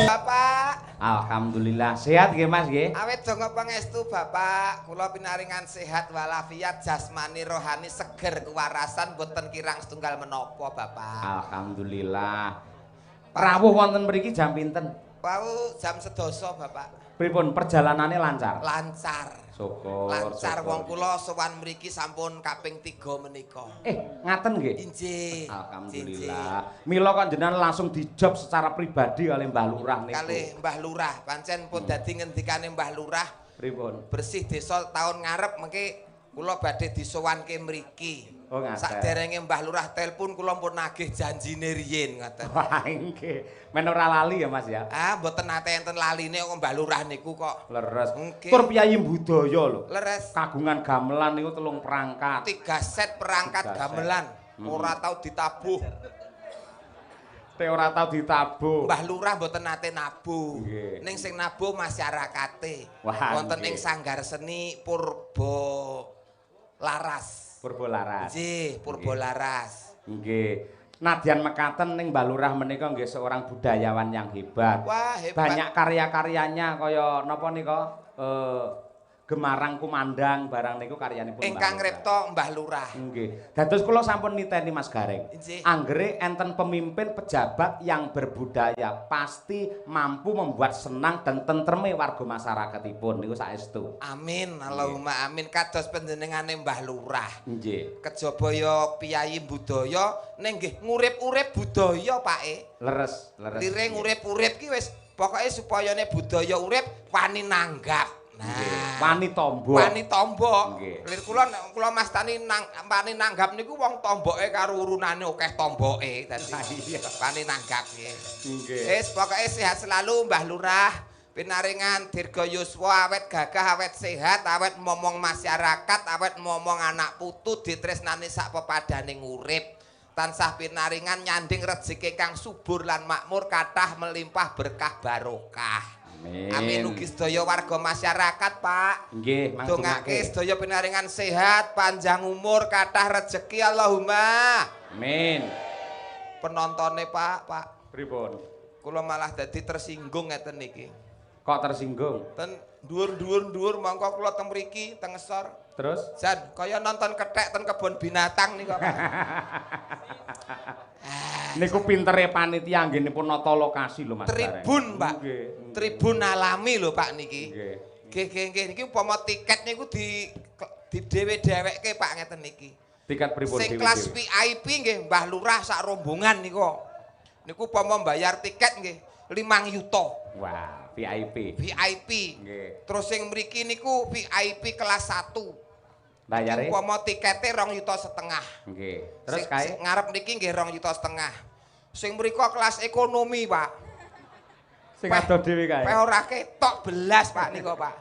Bapak. Alhamdulillah sehat nggih, Mas, nggih. Awit donga pangestu, Bapak, kula pinaringan sehat walafiat, jasmani rohani seger kewarasan, boten kirang setunggal menapa, Bapak. Alhamdulillah. Rawuh wonten mriki jam pinten? Wau jam 10, Bapak. Pripun perjalanane, lancar? Lancar. Syukur. Lancar. Syukur. Wong kula sowan mriki sampun kaping 3 menika. Eh, ngaten nggih. Injih. Alhamdulillah. Mila kok jenengan langsung dijob secara pribadi oleh Mbah Lurah niku. Kalih Mbah Lurah, pancen pun dadi ngendikane Mbah Lurah Pripun? bersih desa tahun ngarep mengke kula badhe disowanke mriki. Oh, ngaten. Saderenge Mbah Lurah telepon, kula pun nagih janjine riyin ngoten. Wah, nggih. Men ora lali ya, Mas, ya. Ah, mboten nate enten laline kok Mbah Lurah niku kok. Leres. Nggih. Tur piyayi budaya lho. Leres. Kagungan gamelan niku telung perangkat. Tiga set perangkat Tiga set. Gamelan. Ora tau ditabuh. Te ora tau ditabuh. Mbah Lurah mboten nate nabuh. Nggih. Ning sing nabuh masyarakate. Wah, Wonten nggih. ing Sanggar Seni Purbo Laras. Purbo Laras. Nggih, Purbo Laras. Nggih. Nadyan mekaten ning Mbah Lurah menika nggih seorang budayawan yang hebat. Wah, hebat. Banyak karya-karyanya kaya napa nika, Gemarang Kumandang barang niku karyanipun Mbah Ingkang Lurah. ripta Mbah Lurah. Nggih. Dados kula sampun niteni, Mas Gareng. Nggih. Anggere enten pemimpin pejabat yang berbudaya pasti mampu membuat senang dan tentreme warga masyarakatipun niku saestu. Amin, Allahumma amin, kados panjenengane Mbah Lurah. Nggih. Kejaba ya piyayi budaya ning nggih ngurip-urip budaya, Pak e. Leres, leres. Lire ngurip-urip ki wis pokoke supayane budaya urip, wani nanggap. Nah, Wani tombo. Wani tombo. Nggih. Lir kula nek kula mastani nang wani nanggap niku wong tomboke karo urunane akeh tomboke dadi wani nanggap nggih. Nggih. Wis pokoke sehat selalu, Mbah Lurah. Pinaringan dirga yuswa, awet gagah, awet sehat, awet momong masyarakat, awet momong anak putu, ditresnani sak pepadaning urip. Tansah pinaringan nyanding rejeki kang subur lan makmur, kathah melimpah berkah barokah. Amin. Amin ugi sedaya warga masyarakat, Pak. Nggih, Dongake mangdongake. sedaya pinaringan sehat, panjang umur, kathah rejeki, Allahumma. Amin. Penontone, Pak, Pak. Pripun? Kula malah dadi tersinggung ngeten niki. Kok tersinggung? Ten dhuwur-dhuwur-dhuwur mongko kula teng mriki teng ngesor. Terus? Jan kaya nonton kethek ten kebon binatang niku, Pak. Niku pintere panitia anggenipun nata lokasi lho, Mas Gareng. Tribun, Pak. Nggih. Tribun alami lho, Pak, niki. Nggih. Nggih, niki upama tiket niku di dhewe-dheweke, Pak, ngeten niki. Tiket pripun? Sing Dhewe-dhewe? kelas VIP nggih Mbah Lurah sak rombongan niku. Niku upama bayar tiket nggih 5 yuta. Wah, VIP. VIP. Nggih. Terus sing mriki niku VIP kelas 1. Bayare? Upama tikete 2,5 juta. Nggih. Terus Sing kae? sing ngarep niki nggih 2,5 juta. Sing mriko kelas ekonomi, Pak. Sing adoh dhewe kae. Peh ora ketok belas, Pak, niku, Pak.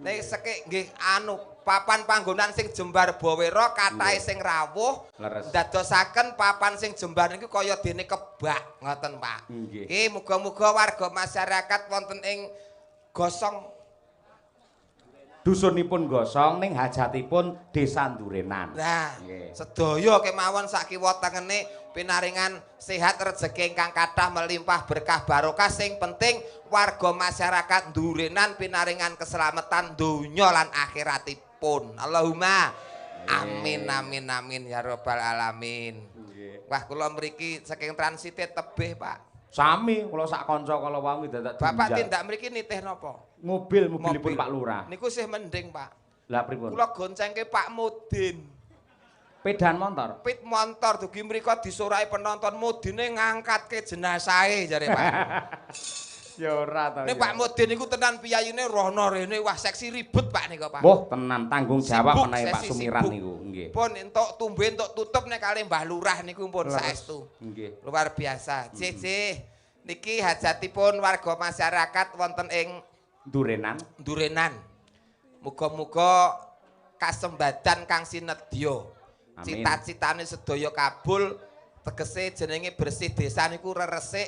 Nek sekik nggih anu papan panggonan sing jembar bawera kathahe sing rawuh ndadosaken papan sing jembar niku kaya dene kebak ngoten, Pak. Nggih. Nggih, muga-muga warga masyarakat wonten ing Gosong. Dusunipun Gosong ning hajatipun Desa Durenan. Nah, Nggih. sedaya kemawon sak kiwa tengene pinaringan sehat, rejeki ingkang kathah melimpah berkah barokah, sing penting warga masyarakat Durenan pinaringan keselamatan donya lan akhiratipun. Allahumma amin amin amin ya rabbal alamin. Nggih. Wah, kula mriki saking transite tebih, Pak. Sami kula sak kanca kala wau dadak Bapak diunjal. tindak mriki nitih napa? Mobil, mobilipun Mobil. Pak Lurah. Niku sih mending, Pak. Lah, pripun? Kula goncengke Pak Mudin. Pedan motor. Pit motor dugi mriko disorai penonton, Mudine ngangkatke jenazahe jare, Pak. Ya ora to. Nek Pak Mudin niku tenan piyayine rono rene, wah, seksi ribet, Pak, niku, Pak. Wah, tenan tanggung jawab Sibuk, menawi Pak sesi Sumiran sibuk. niku, nggih. Pun entuk tumbe entuk tutup nek kalih Mbah Lurah niku pun saestu. Nggih. Luar biasa. Cih, cih. Niki hajatipun warga masyarakat wonten ing Durenan. Durenan. Muga-muga kasembadan kang sinedya. Amin. Cita-citane sedaya kabul, tegese jenenge bersih desa niku reresik,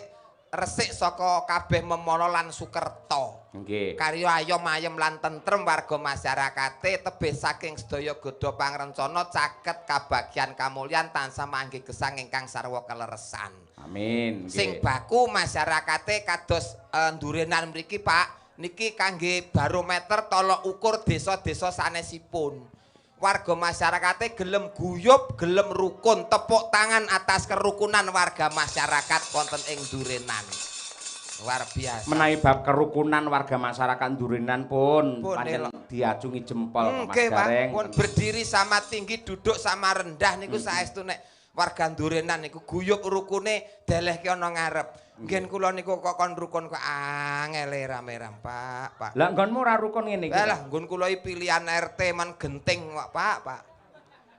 resik saka kabeh memala lan sukerta. Nggih. Karya ayom ayem lan tentrem warga masyarakate tebih saking sedaya godha pangrencana caket kabagyan kamulyan tansah manggih gesang ingkang sarwa keleresan. Amin. Nggih. Sing baku masyarakate kados Ndurenan mriki Pak, niki kangge barometer tolok ukur desa-desa sanesipun. Warga masyarakate gelem guyub, gelem rukun, tepuk tangan atas kerukunan warga masyarakat wonten ing Durenan. Luar biasa. Menawi bab kerukunan warga masyarakat Durenan pun pancen diacungi jempol Mas Gareng. Pun berdiri sama tinggi, duduk sama rendah niku saestu nek warga Durenan niku guyub rukune delehke ana ngarep. Ngen kula niku kok kon rukun kok angele rame-ram Pak, Pak. Lah nggonmu ora rukun ngene iki. Lah nggon kula iki pilihan RT man genting kok Pak, Pak.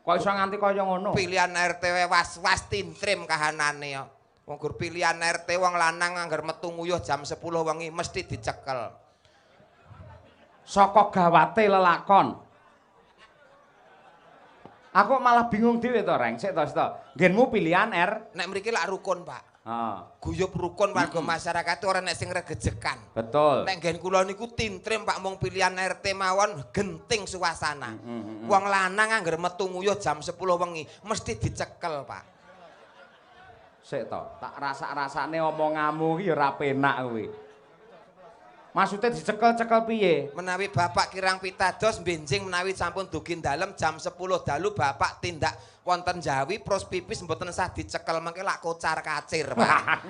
Kok iso nganti kaya ngono? Pilihan RT was-was tintrim kahanane ya. Wong gur pilihan RT wong lanang angger metu nguyuh jam 10 wengi mesti dicekel. Saka gawate lelakon. Aku malah bingung dhewe to, Reng. Sik to, sik to. Nggenmu pilihan R. Nek mriki lak rukun, Pak. Guyub rukun warga masyarakat ora nek sing regejekan. Betul. Nek nggen kula niku tintrim Pak, mung pilihan RT mawon genting suasana. Wong lanang angger metu nguyuh jam 10 wengi mesti dicekel, Pak. Sik to, tak rasa-rasane omonganmu iki ya ora penak kuwi. Maksudnya dicekel-cekel piye? Menawi bapak kirang pitados benjing menawi sampun dugi dalem jam 10 dalu bapak tindak wonten Jawi pros pipis mboten sah dicekel mengke lak kocar kacir, Pak.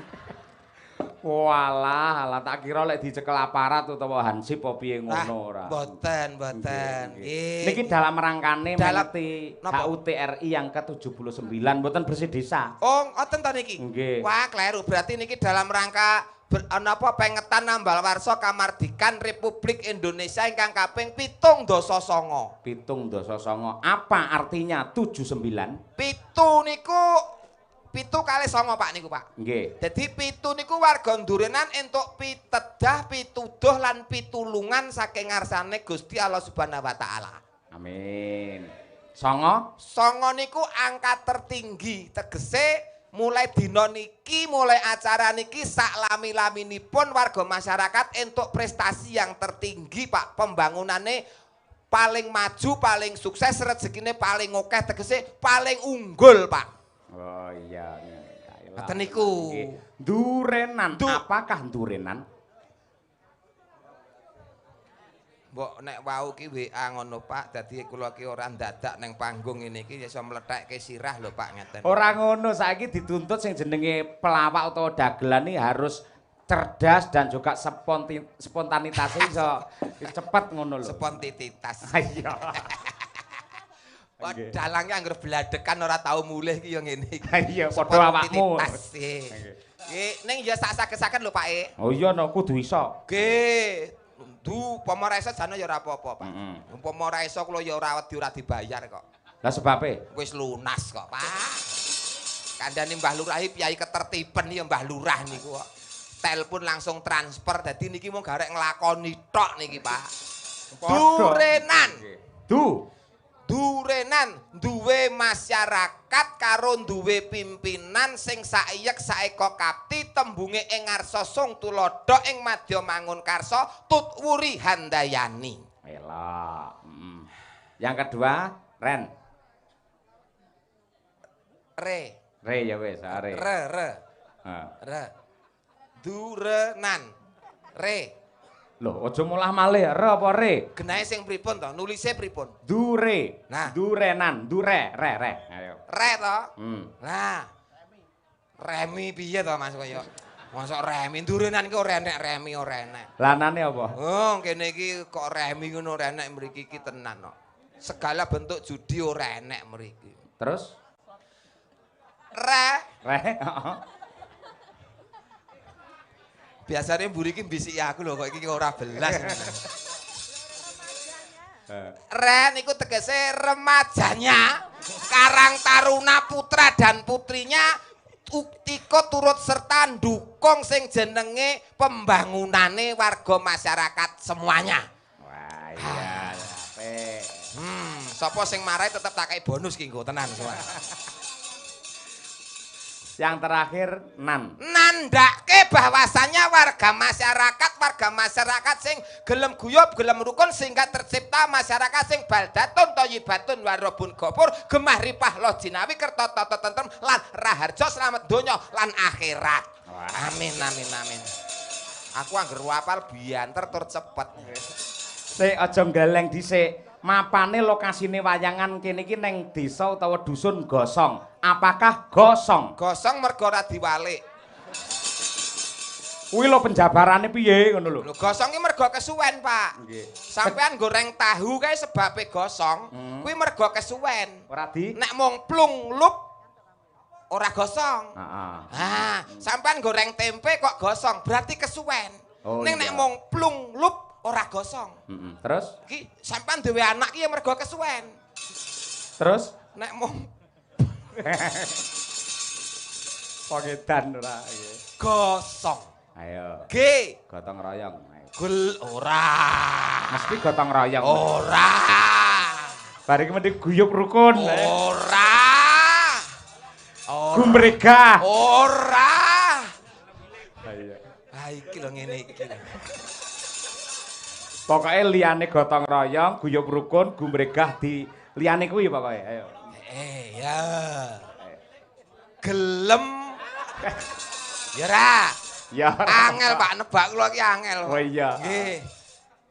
Walah, lah tak kira lek dicekel aparat utawa hansip apa piye ngono ora. Mboten, mboten. Nggih. Niki dalam rangkane mengeti HUT RI yang ke-79 mboten bersih desa. Oh, ngoten to niki? Nggih. Wah, kleru. Berarti niki dalam rangka napa pengetan nambal warsa kamardikan Republik Indonesia ingkang kaping 79. 79. Apa artinya 79? Pitu niku 7 kali 9 Pak niku Pak. Nggih. Dadi 7 niku warga Ndurenan entuk pitedah, pituduh lan pitulungan saking ngarsane Gusti Allah Subhanahu wa taala. Amin. 9? 9 niku angka tertinggi, tegese mulai dina niki, mulai acara niki sak lami-laminipun warga masyarakat entuk prestasi yang tertinggi Pak, pembangunane paling maju, paling sukses, rezekine paling akeh, tegese paling unggul Pak. Oh iya, ngoten niku. Ndurenan, apakah Ndurenan? Mbok nek wau ki WA ngono Pak, dadi kula ki ora ndadak neng panggung ngene iki iso mlethekke sirah lho Pak ngeten. Ora ngono, saiki dituntut sing jenenge pelawak utawa dagelan iki harus cerdas dan juga spontanitasnya iso cepet ngono lho. Spontanitas. Iya. Wah, dalangnya angger bladekan ora tau mulih iki ya ngene iki. Iya, padha awakmu. Nggih, ning ya sak-saken lho Pak e. Oh iya no, kudu iso. Nggih. Du, umpama ora iso jane ya ora apa-apa, Pak. Umpama ora iso kula ya ora wedi ora dibayar kok. Lah sebabe? Wis lunas kok, Pak. Kandhane Mbah Lurah iki piyai ketertiben ya Mbah Lurah niku kok. Telepon langsung transfer dadi niki mung garek nglakoni tok niki, Pak. Durenan. Du. Durenan duwe masyarakat karo duwe pimpinan sing saiyek saeka kapti tembunge ing ngarsa sung tuladha ing madya mangun karsa tut wuri handayani. Elok. Yang kedua, Ren. Re. Re ya wis, re. Re, re. Re. Durenan. Re. Loh, aja mulah malih, re apa re? Genahe sing pripun to? Nulise pripun? Dure. Nah. Durenan, dure, re, re. Ayo. Re to? Nah. Remi piye to Mas kaya? Mosok remi durenan ki ora enek remi ora enek. Lanane apa? Oh, kene iki kok remi ngono ora enek mriki iki tenan kok. Segala bentuk judi ora enek mriki. Terus? Re. Re, heeh. Biasanya mburi iki mbisiki aku lho kok iki ora belas. Re niku tegese remajanya Karang Taruna putra dan putrinya ikut turut serta ndukung sing jenenge pembangunane warga masyarakat semuanya. Wah iya apik. Sapa sing marai tetep tak kei bonus ki engko tenan semua. Yang terakhir nan. Nandake bahwasannya warga masyarakat sing gelem guyub, gelem rukun sehingga tercipta masyarakat sing baldatun thayyibatun warabun ghafur, gemah ripah loh jinawi kerta tata tentrem lan raharja slamet donya lan akhirat. Amin amin amin. Aku angger apal bianter tur cepet. Sik aja nggeleng dhisik. Mapane lokasine wayangan kene iki ning desa utawa dusun Gosong. Apakah gosong? Gosong mergo ora diwalik. Kuwi lho penjabarane piye ngono lho. Lho gosong ki mergo kesuwen, Pak. Nggih. Sampean goreng tahu kae sebabe gosong, kuwi mergo kesuwen. Ora di nek mung plung lup ora gosong. Heeh. Ah, sampean goreng tempe kok gosong, berarti kesuwen. Oh, ning nek mung plung lup ora gosong. Terus? Ki sampean duwe anak ki ya mergo kesuwen. Terus? Nek mung Pangedan ora nggih. Gosong. Ayo. G. Gotong royong. Gul ora. Mesti gotong royong. Ora. Bar iki mesti guyub rukun. Ora. Gumregah. Ora. Ha iya. Ha iki lho ngene iki. Pokoke liyane gotong royong, guyub rukun, gumregah di liyane kuwi pokoke. Ayo. Ya. Gelem. Ya ra. Ya. Angel Pak, nebak kula iki angel. Oh iya. Nggih.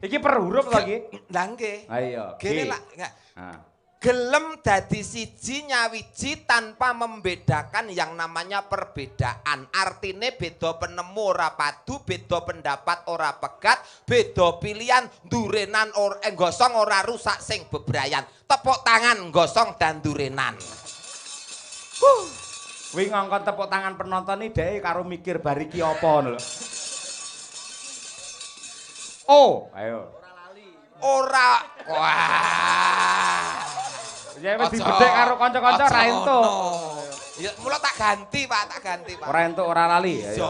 Iki per huruf to iki? Lah nggih. Ha iya. Gene lak Gelem dadi siji nyawiji tanpa membedakan yang namanya perbedaan. Artine beda penemu ora padu, beda pendapat ora pegat, beda pilihan durenan ora gosong ora rusak sing bebrayan. Tepuk tangan gosong dan durenan. Kuwi ngongkon tepuk tangan penonton iki dhek karo mikir bar iki apa ngono lho. Oh, ayo. Ora. Wah. Ya wis dibedhek karo kanca-kanca ora entuk. Ya mula tak ganti, Pak, tak ganti, Pak. Ora entuk ora lali. Ayo.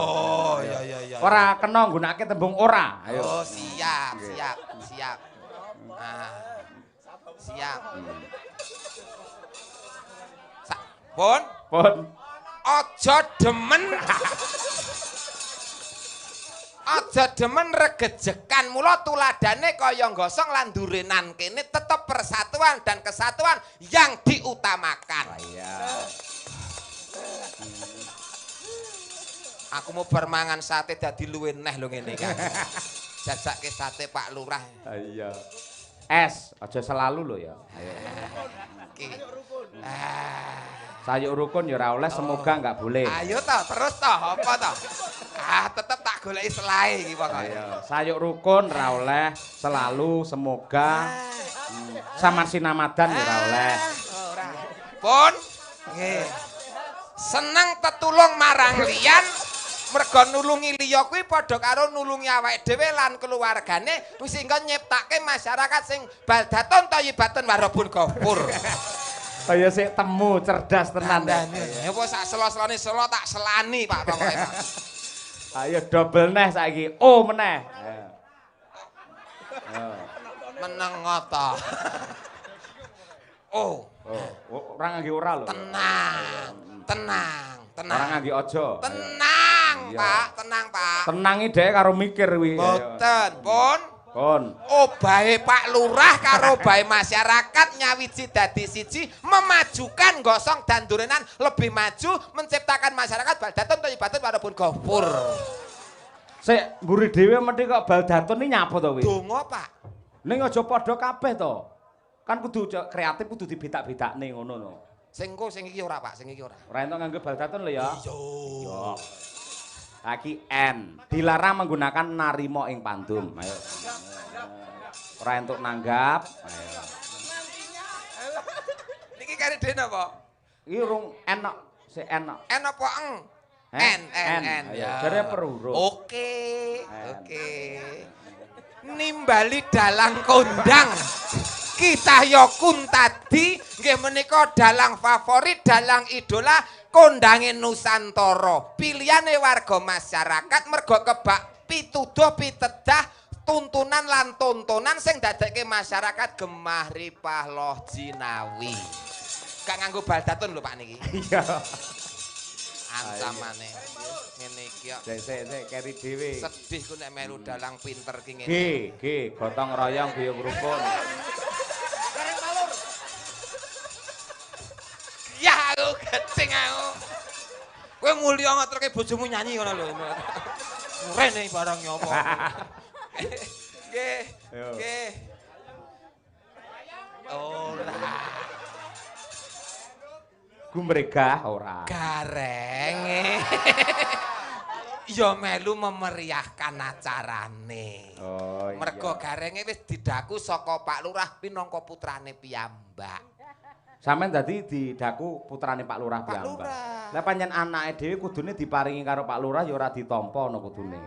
Ya ya ya. Ora kena nggunakake tembung ora. Ayo. Oh, siap, siap, siap. Nah. Siap. Pun? Pun. Aja demen. Aja demen regejekan, mula tuladane kaya gosong lan durenan kene tetep persatuan dan kesatuan yang diutamakan. Iya. Aku mau bermangan sate dadi luwe neh lho ngene kan. Jajake sate Pak Lurah. Iya. S, aja selalu lho ya. Ayo. Iki. Sayuk rukun ya ora oleh, semoga enggak boleh. Ayo toh, terus toh, apa toh? Ah, tetep tak goleki selae iki pokoke. Ayo, sayuk rukun ora oleh, selalu semoga. Saman sinamadan ya ora oleh. Ora. Pun nggih. Seneng tetulung marang liyan, mergo nulungi liya kuwi padha karo nulungi awake dhewe lan keluargane sehingga nyiptake masyarakat sing baldatun thayyibatun warabun ghafur. Kaya sik temu cerdas tenan. Ya apa sak selo-selone selo tak selani Pak pokoke Pak. Ayo double neh saiki. O meneh. Ayo. Meneng ta. Oh. Oh, ora ngangge ora lho. Tenang, tenang, tenang. Ora ngangge aja. Tenang, Pak, tenang, Pak. Tenangi dhek karo mikir kuwi. Mboten, pun. Kon. Obahe Pak Lurah karo obahe masyarakat nyawiji dadi siji memajukan gosong dan durenan lebih maju menciptakan masyarakat baldatun thayyibatun warabun ghafur. Sik mburi dhewe mesti kok baldatun iki nyapa to kuwi? Donga, Pak. Ning aja padha kabeh to. Kan kudu kreatif kudu dibedak-bedakne ngono lho. Sing engko sing iki ora, Pak, sing iki ora. Ora entuk nganggo baldatun lho ya. Iya. Iya. Lagi N, dilarang menggunakan narimo ing pandum. Ayo. Ora entuk nanggap. Ayo. Niki kare dene apa? Iki urung N kok, sik N kok. N apa eng? N N N. Ya. Jare per huruf. Oke, oke. Nimbali dalang kondang. Ki Cahyo Kuntadi nggih menika dalang favorit, dalang idola kondange Nusantara. Pilihane warga masyarakat mergo kebak pituduh pitedah tuntunan lan tontonan sing dadekke masyarakat gemah ripah loh jinawi. Gak nganggo baldatun lho Pak niki. Iya. Ancamane. Ngene iki kok. Sik sik keri dhewe. Sedih ku nek melu dalang pinter ki ngene. G, G, gotong royong guyub rukun. Gareng Palur. Ya aku gecing aku. Kowe mulya ngaturke bojomu nyanyi ngono lho. Rene barang nyapa. Nggih. Nggih. Ora. Gumregah ora. Garenge. Ya melu memeriahkan acarane. Oh iya. Mergo garenge wis didaku saka Pak Lurah pinangka putrane piyambak. Sampeyan dadi didaku putrane Pak Lurah piyambak. Lah pancen anake dhewe kudune diparingi karo Pak Lurah ya ora ditampa ana kudune.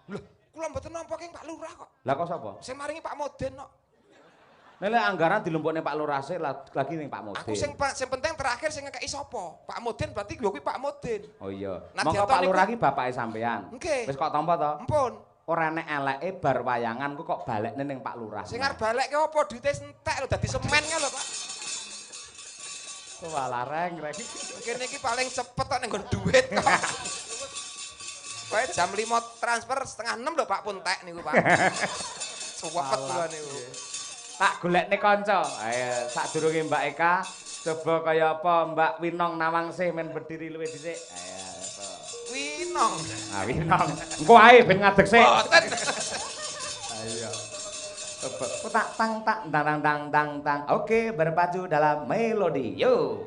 Lho, kula mboten nampa king Pak Lurah kok. Lah kok sapa? Sing maringi Pak Moden kok. Nek anggaran dilumpukne Pak Lurah sik lagi ning Pak Moden. Aku sing penting terakhir sing ngekeki sapa? Pak Moden berarti yo kuwi Pak Moden. Oh iya. Monggo Pak Lurah ki bapake sampean. Wis kok tampa to? Empun. Ora nek eleke bar wayangan ku kok balekne ning Pak Lurah. Sing arep balekke apa duite entek lho dadi semen ka lho, Pak. Walah reng reng. Kene iki paling cepet kok ning nggon duit kok. Kowe jam 5 transfer 5:30 lho Pak pun tek niku Pak. Suwepet kula niku. Tak golekne kanca. Ayo sadurunge Mbak Eka coba kaya apa Mbak Winong Nawangsih men berdiri luwih dhisik. Ayo apa. Winong. Ah Winong. Engko ae ben ngadeg sik. Mboten. Ayo. Tak tang tak tang tang tang tang. Oke, berpacu dalam melodi. Yo.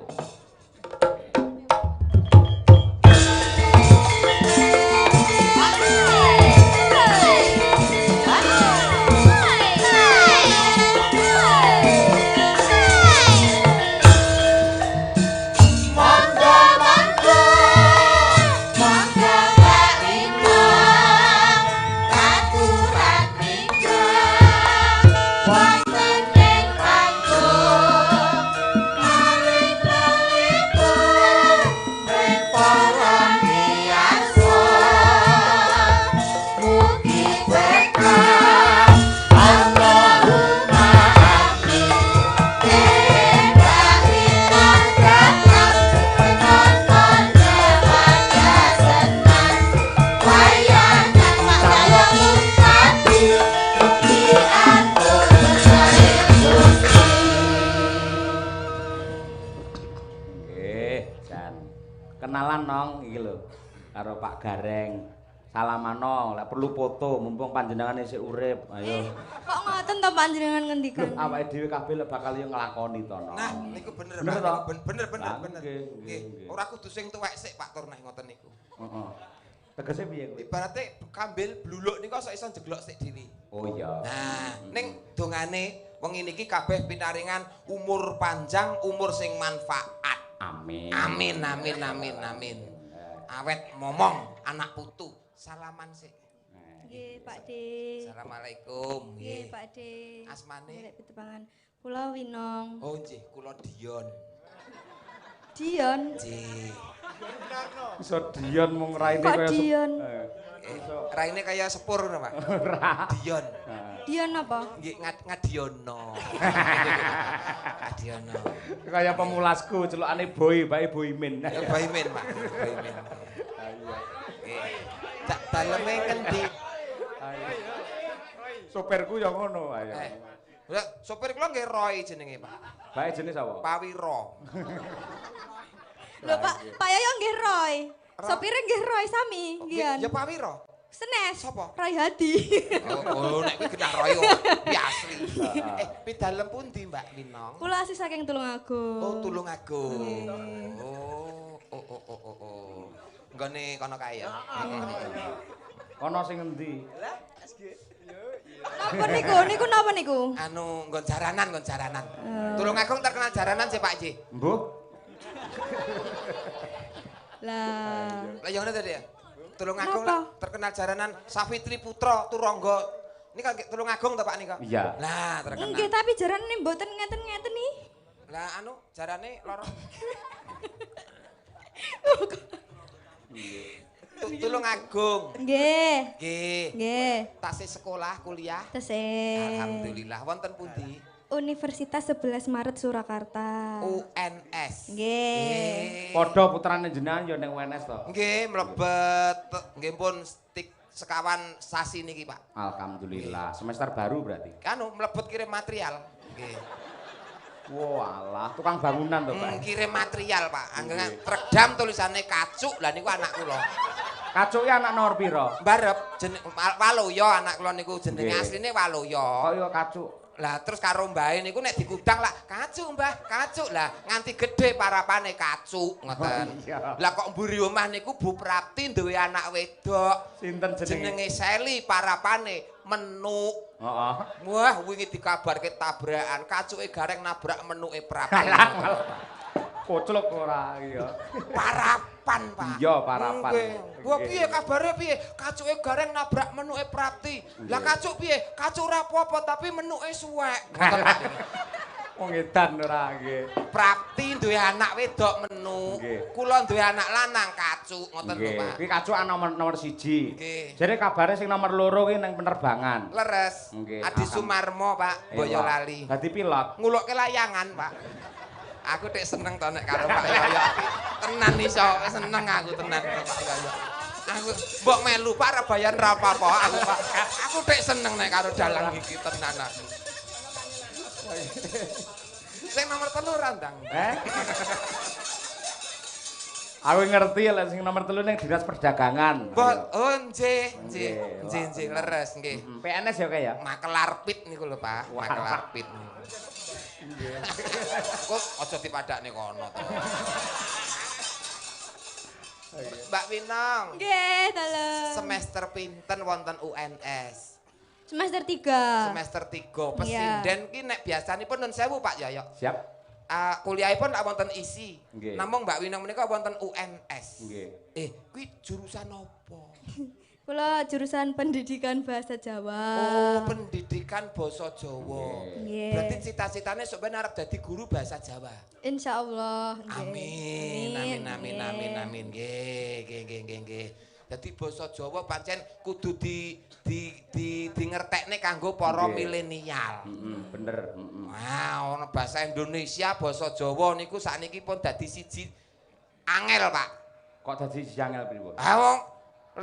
Kenalan nong iki lho karo Pak Gareng. Salamano, lek perlu foto mumpung panjenengan isih urip. Ayo. Kok ngoten to panjenengan ngendikan? Lho awake dhewe kabeh lek bakal yo nglakoni to, Nong. Nah, niku bener, Pak. Bener bener bener. Nggih. Ora kudu sing tuwek sik Pak Tur nek ngoten niku. Heeh. Tegese piye kuwi? Ibarate kambil bluluk niku sok iso jeglok sik dhewe. Oh iya. Nah, ning dongane wengi niki kabeh pinaringan umur panjang, umur sing manfaat. Amin. Amin amin amin amin. Awet momong anak putu. Salaman sik. Nggih, Pak D. Assalamualaikum. Nggih, Pak D. Asmane? Nderek pitepangan. Kula Winong. Oh nggih, kula Dion. Dion. Nggih. Iso Dion mung raine kaya Dion. Raine kaya sepur ngono, Pak. Ora. Dion. Dion apa? Nggih, Ngadiono. Ngadiono. Kaya pemulasku celukane Boy, bae Boymin. Ya Boymin, Pak. Boymin. Iya. Nggih. Tak daleme ngendi? Sopirku ya ngono, ayo. Lah, sopir kula nggih Roy jenenge, Pak. Bae jenenge sapa? Pawiro. Lho, Pak, Pak Yoyo nggih Roy. Sopire nggih Roy sami, nggih. Ya Pawiro. Senes. Sapa? Roy Hadi. Oh, nek kuwi genah Roy kuwi asli. Pidalem pundi, Mbak Winong? Kula asli saking Tulungagung. Oh, Tulungagung. Oh, oh oh oh oh oh. Nggone kono kae ya. Kono sing endi? Lah, SG. Napa niku? Niku napa niku? Anu nggon jaranan, nggon jaranan. Tulungagung terkenal jaranan sih Pak Ji. Mbuh. Lah. Lah ya ngono tadi ya. Tulungagung terkenal jaranan Safitri Putra Turangga. Ini kan Tulungagung to Pak nika? Iya. Lah terkenal. Nggih, tapi jarane mboten ngeten-ngeten nih. Lah anu jarane loro. Tulungagung. Nggih. Nggih. Nggih. Tasih sekolah, kuliah? Tasih. Alhamdulillah. Wonten pundi? Universitas 11 Maret Surakarta. UNS. Nggih. Padha putrane jenengan ya ning UNS to? Nggih, mlebet nggih pun sekawan sasi niki, Pak. Alhamdulillah. Semester baru berarti. Anu mlebet kirim material. Nggih. Walah, tukang bangunan to, Pak. Kirim material, Pak. Anggengan truk dam tulisane kacuk, lah niku anak kula. Kacuke anak nomor pira? Barep jeneng Waloyo anak kula niku jenenge asline Waloyo. Kok ya kacuk. Lah terus karo mbahe niku nek dikudang lah kacuk Mbah, kacuk lah nganti gedhe parapane kacuk ngoten. Lah kok mburi omah niku Bu Prapti duwe anak wedok. Sinten jenenge? Jenenge Seli parapane menuk. Heeh. Wah, wingi dikabarke tabrakan, kacuke gareng nabrak menuke Prapti. Koclok ora iya. Parapan, Pak. Iya, parapan. Wah, piye kabare piye? Kacuke gareng nabrak menuke Prapti. Lah kacuk piye? Kacuk ora apa-apa tapi menuke suwek. Wong edan ora nggih. Prapti duwe anak wedok menuk. Kula duwe anak lanang kacuk ngoten lho, Pak. Kuwi kacuk nomor 1. Nggih. Jare kabare sing nomor 2 kuwi ning penerbangan. Leres. Adi Sumarmo, Pak, Boyolali. Dadi pilot. Ngulokke layangan, Pak. Aku tek seneng to nek karo Pak Yoyo. Tenan iso, seneng aku tenan karo Pak Yoyo. Aku mbok melu Pak ra bayan ra apa-apa aku Pak. Aku tek seneng nek karo dalang iki tenan aku. Sing nomor 3 randang. Eh? Aku ngerti lek sing nomor 3 ning Dinas Perdagangan. Oh nggih, nggih, nggih, nggih leres nggih. PNS ya kae ya? Makelar pit niku lho Pak, makelar pit. Kok aja dipadakne kono to. Mbak Winong. Nggih, dalem. Semester pinten wonten UNS? Semester 3. Semester 3. Pesinden ki nek biasanipun nun sewu Pak Yoyo. Siap. Kuliahipun lak wonten ISI. Nggih. Namung Mbak Winong menika wonten UNS. Nggih. Kuwi jurusan apa? Kula jurusan Pendidikan Bahasa Jawa. Oh, Pendidikan Basa Jawa. Nggih. Berarti cita-citane sok ben arep dadi guru bahasa Jawa. Insyaallah. Amin. Amin amin amin amin. Nggih, nggih nggih nggih nggih. Dadi basa Jawa pancen kudu di ngertekne kanggo para milenial. Heeh, bener. Wah, ana bahasa Indonesia, basa Jawa niku sakniki pun dadi siji angel, Pak. Kok dadi siji angel pripun? Ah wong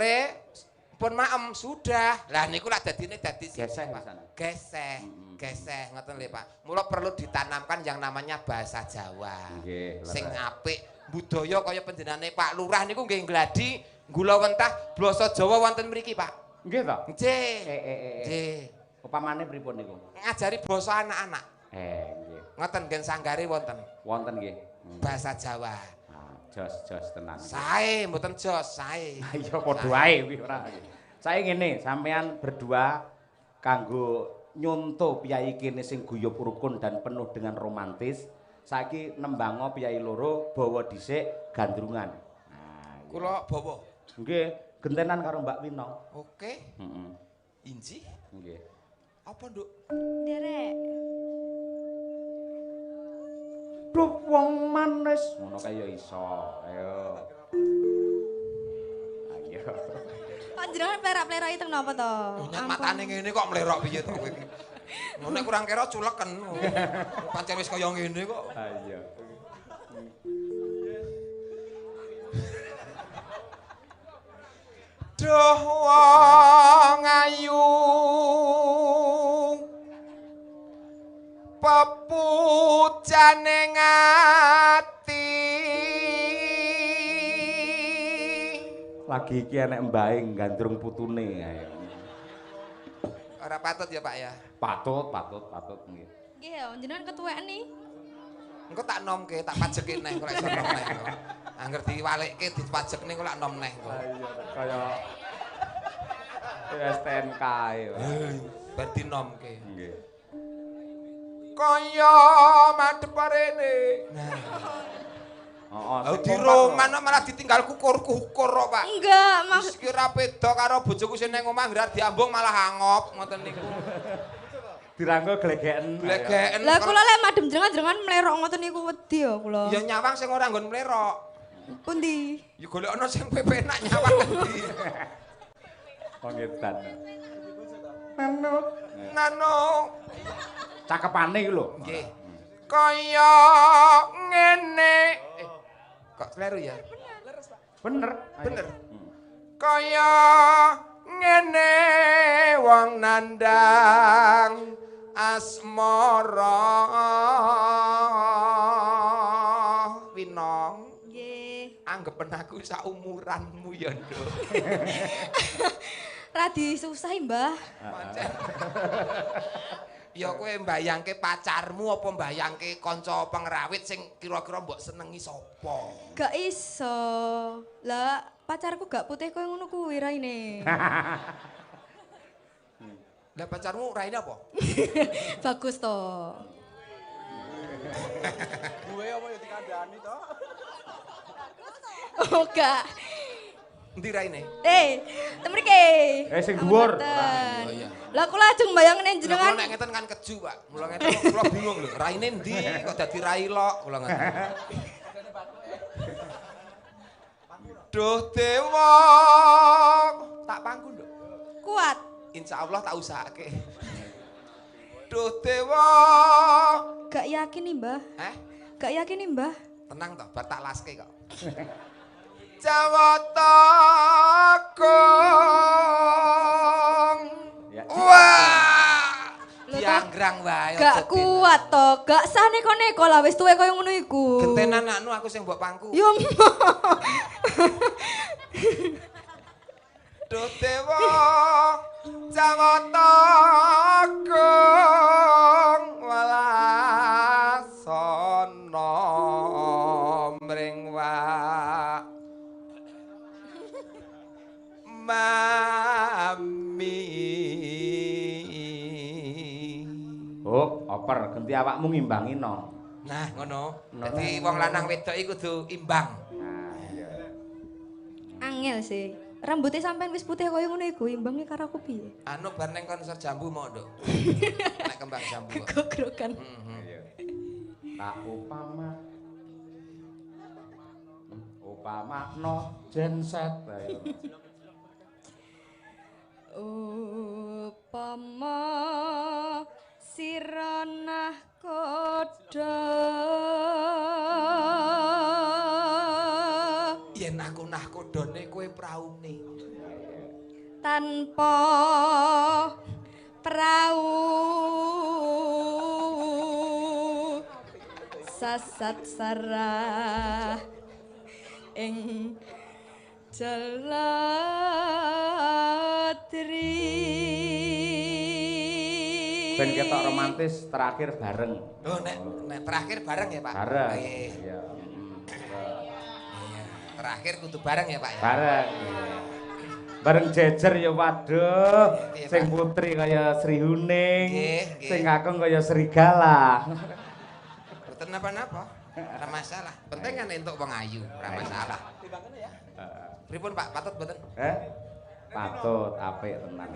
le pun maem sudah. Lah niku lak dadine dadi geseh Pak. Geseh, geseh ngoten lho Pak. Mula perlu ditanamkan yang namanya bahasa Jawa. Nggih. Sing apik budaya kaya panjenengane Pak Lurah niku nggih gladi gula wentah basa Jawa wonten mriki Pak. Nggih ta? Nggih. Nggih. Upamane pripun niku? Ngajari basa anak-anak. Nggih. Ngoten ngen sanggare wonten. Wonten nggih. Bahasa Jawa. Jos jos tenan. Sae mboten jos, sae. Iya padha wae kuwi ora. Sae ngene, sampean berdua kanggo nyonto piyayi kene sing guyub rukun dan penuh dengan romantis. Saiki nembango piyayi loro bawa dhisik gandrungan. Nah, kula bawa. Nggih, gentenan karo Mbak Winong. Oke. Heeh. Inji? Nggih. Apa, Nduk? Nderek. Duh wong manis ngono kae ya iso. Ayo. Ayo. Panjenengan plerak-pleroki teng napa to? Nyat matane ngene kok mlerok piye to kowe iki. Ngono kurang kira culeken. Pancen wis kaya ngene kok. Ha iya. Duh wong ayu pepujane ati. Lagi iki enek mbahe gandrung putune ayo. Ora patut ya Pak ya? Patut, patut, patut nggih. Nggih ya, jenengan ketuweken iki. Engko tak nomke, tak pajeke neh kok iso nom neh. Angger diwalekke dipajekne kok lak nom neh kok. Ha iya kaya STNK ae. Bar dinomke. Nggih. Kaya madhep rene. Nah. Heeh, di roman malah ditinggal kukur-kukur kok, Pak. Enggak, maksud wis kira beda karo bojoku sing nang omah ngrar diambung malah angop ngoten niku. Dirangkul glegeken. Glegeken. Lah kula lek madhem jenengan-jenengan mlerok ngoten niku wedi ya kula. Ya nyawang sing ora nggon mlerok. Pundi? Ya golekno sing pepenak nyawang endi. Wong edan. Nano. Nano. Cakepane iki lho. Nggih. Kaya ngene. Kok kleru ya? Bener. Bener. Kaya ngene wong nandang asmara. Winong. Nggih. Anggepen aku saumuranmu ya, Nduk. Radi susah, Mbah. Pancen. Ya kowe mbayangke pacarmu apa mbayangke kanca pengrawit sing kira-kira mbok senengi sapa? Gak iso. Lah, pacarku gak putih koyo ngono kuwi raine. Lah pacarmu raine apa? Bagus to. Duwe apa ya dikandani to? Oh, gak. Endi raine? Temrike. Sing dhuwur. Oh iya. Lah kula ajeng bayangne jenengan. Lah kula nek ngeten kan keju, Pak. Mula ngeten kula bingung lho, raine endi kok dadi rai lok kula ngeten. Duh dewa, tak pangku, Nduk. Kuat. Insyaallah tak usahake. Duh dewa. Gak yakin nih, Mbah. Heh? Gak yakin nih, Mbah. Tenang toh, bar tak laske kok. Jawata Kong. Ya. Wah. Dianggrang wae. Gak kuat to, gak sah neko-neko lah wis tuwe koyo ngono iku. Gentenan anu aku sing mbok pangku. Yo. Duh dewa Jawata Kong welasana mring wa mami. Oh, oper genti awakmu ngimbangi no. Nah, ngono. Dadi wong lanang wedok iku kudu imbang. Nah, iya. Angel sih. Rambutnya sampean wis putih koyo ngono iku, imbange karo aku piye? Anu bar neng konser jambu mau, Nduk. Nek kembang jambu. Kegogrokan. Iya. Tak upama upama no genset. Ayo. Upama sira nahkoda yen aku nahkodone kowe praune tanpa prau sasat sarah ing jelatri. Ben ketok romantis terakhir bareng. Oh, nek terakhir bareng ya, Pak. Bareng. Iya. Iya. Terakhir kudu bareng ya, Pak ya. Bareng. Bareng jejer ya waduh. Sing putri kaya Sri Huning, sing kakung kaya serigala. Mboten napa-napa. Ora masalah. Penting kan entuk wong ayu, ora masalah. Pripun Pak, patut mboten? Patut, apik tenan.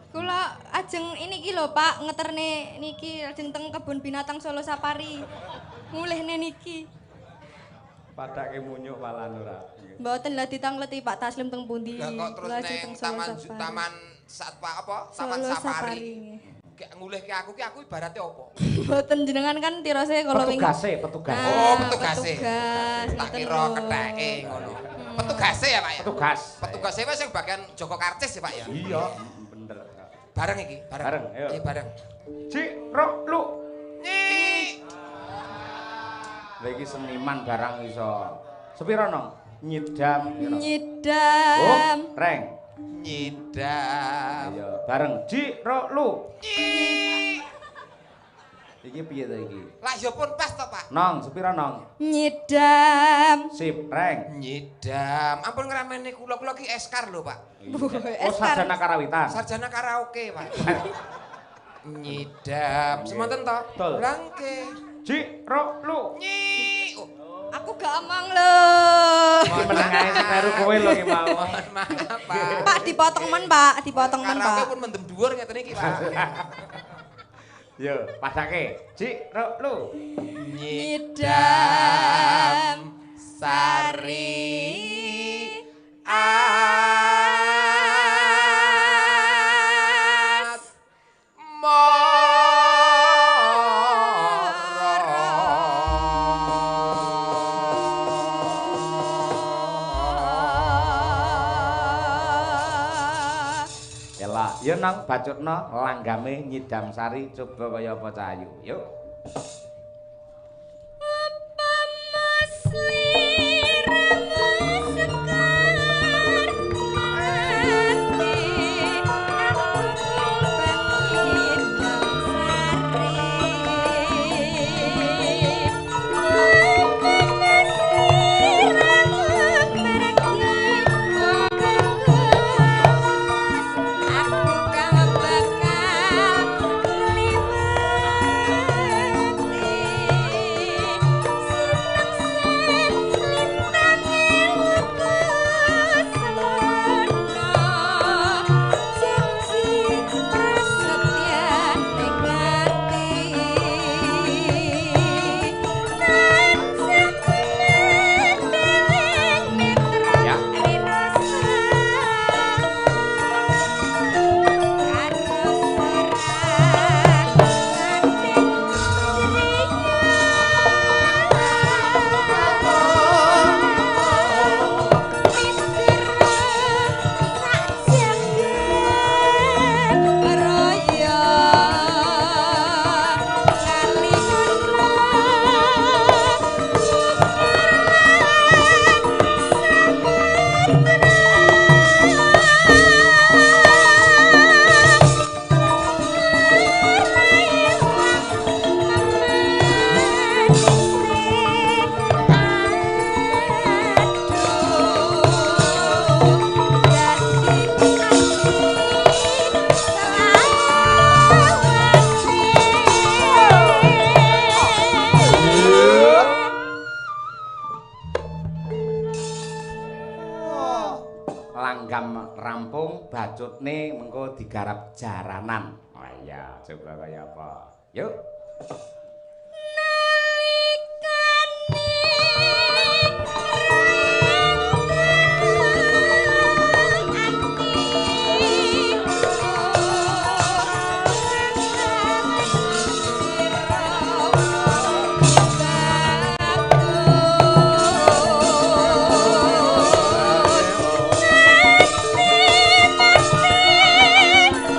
Kula ajeng ini ki lho Pak, ngeterne niki ajeng teng kebun binatang Solo Safari. Mulihne niki. Padake munyuk malah ora. Mboten lah ditangleti Pak Taslim teng pundi. Lah kok terus neng taman satwa apa? Taman Safari. Gak ngulihke aku ki aku ibarate apa? Mboten jenengan kan tirose kalau wingi. Petugase, petugase. Oh, petugase. Tak kira ketheke ngono. Petugase ya, Pak ya? Petugas. Petugase wis sing bagian jaga karcis ya, Pak ya? Iya, bener. Bareng iki, bareng. Bareng, ayo. Iya, bareng. Cik, ro, lu. Nyi. Lha iki seniman barang iso. Sepiro nong? Nyidam. Nyidam. Oh, reng. Nyidam. Ayo, bareng. Cik, ro, lu. Nyi. Iki piye to iki? Lah ya pun pas to, Pak. Nong, sepiro nong? Nyidam. Sip, reng. Nyidam. Ampun ngramene kula, kula ki eskar lho, Pak. Oh, sarjana karawitan. Sarjana karaoke, Pak. Nyidam. Semonten to? Langke. Cik, ro, lu. Nyi. Oh. Aku gak emang lho. Menengae seperu kowe lho ki mau. Mohon maaf, Pak. Pak dipotong men, Pak, dipotong men, Pak. Karaoke pun mendem dhuwur ngeten iki, Pak. Yo, padake. Cik, ro, lu. Nyidam sari as moro. Ya nang bacutno langgame nyidam sari coba kaya apa Cahayu. Yuk. Apa mas liramu sekar mati aku bang nyidam sari. Apa mas liramu mergi aku kang bakal ngliwati seneng sen lintange wuku semono janji prasetyane ati tansah kumeteling mitra Ya. rinasa karo serat sanding Langgam rampung bacutne mengko digarap jaranan. Oh iya, coba kaya apa. Yuk.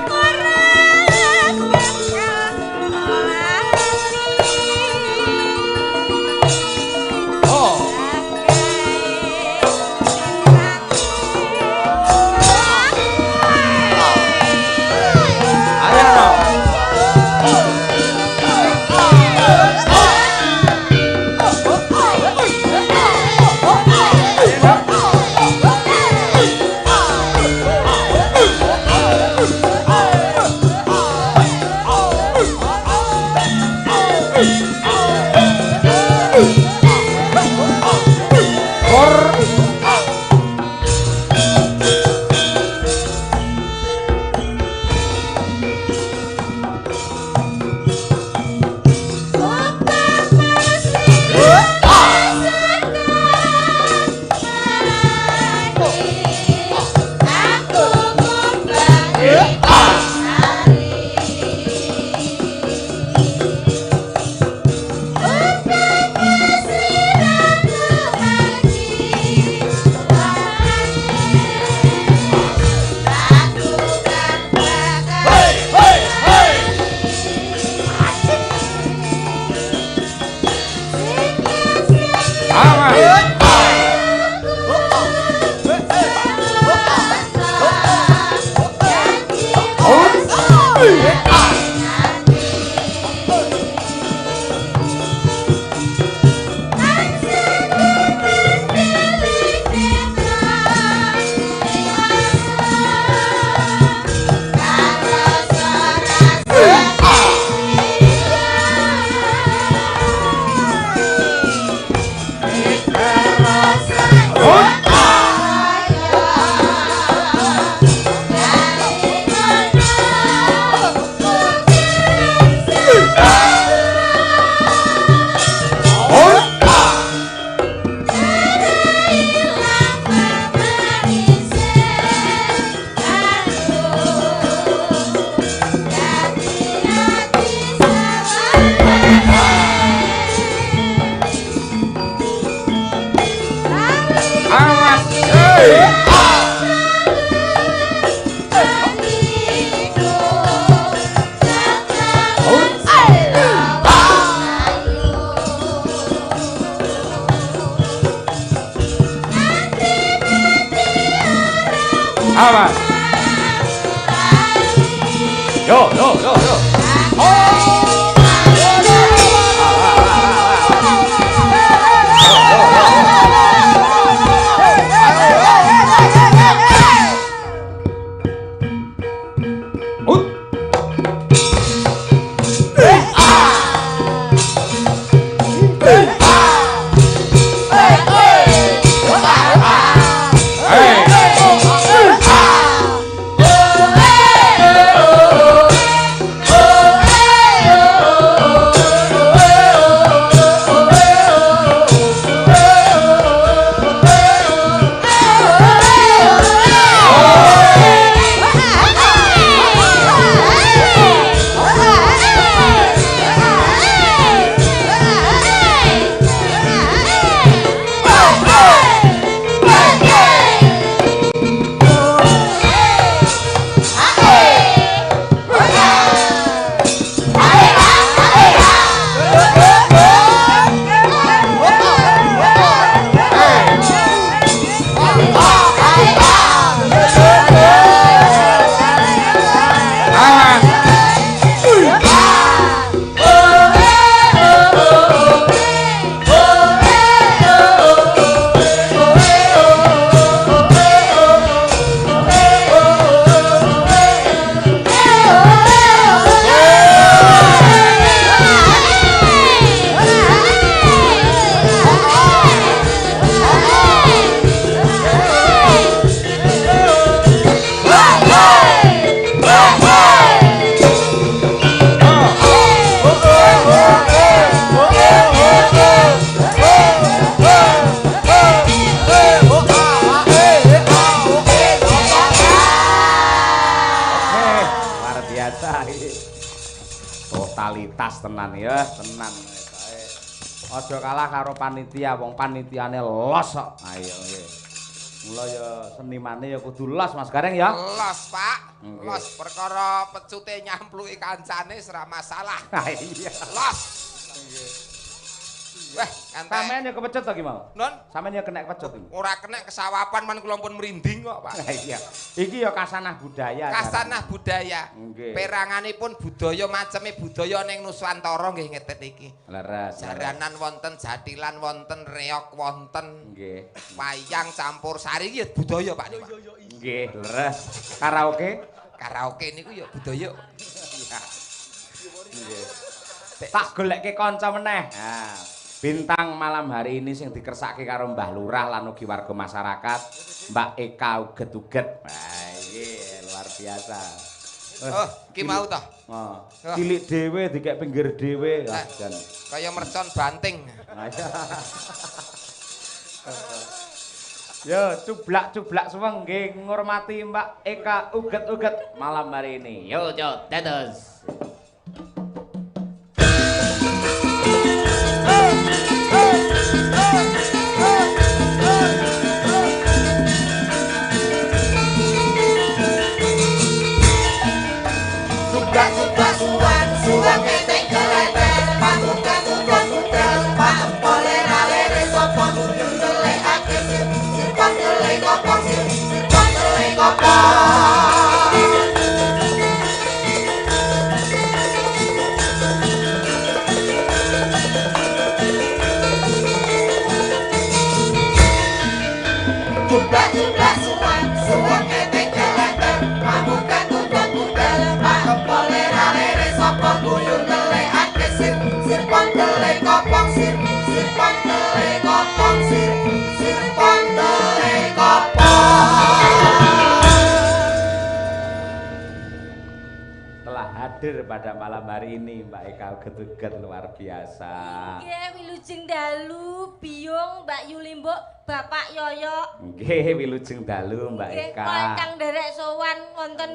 Ora bakal lali. Yo yo yo yo. Oh. Totalitas tenan ya, tenan. Aja kalah karo panitia, wong panitiane los kok. Ayo nggih. Mula ya senimane ya kudu los Mas Gareng ya. Los, Pak. Los perkara pecute nyampluki kancane ora masalah. Iya. Los. Nggih. Wah, kantek. Sampeyan ya kepecut to ki mau? Non? Sampeyan ya kena kepecut iki. Ora kena kesawapan man kula pun merinding kok, Pak. Iya. Iki ya kasanah budaya. Kasanah budaya. Nggih. Peranganipun budaya maceme budaya ning Nuswantara nggih ngeten iki. Leres. Jaranan wonten, jatilan wonten, reog wonten. Nggih. Wayang campur sari iki ya budaya, Pak niku. Nggih, leres. Karaoke? Karaoke niku ya budaya. Iya. Nggih. Tak golekke kanca meneh. Ha. Bintang malam hari ini sing dikersake karo Mbah Lurah lan ugi warga masyarakat, Mbak Eka Uget-uget. Wah, iki luar biasa. Oh, iki mau toh? Heeh. Cilik dhewe dikek pinggir dhewe lah jan. Kaya mercon banting. Yo, cublak-cublak suweng nggih ngurmati Mbak Eka Uget-uget malam hari ini. Yo, yo, dados. Hadir pada malam hari ini Mbak Eka Uget-uget luar biasa. Nggih, wilujeng dalu Biyung, Mbak Yulimbuk, Bapak Yoyo. Nggih, wilujeng dalu Mbak Eka. Nggih, ingkang nderek sowan wonten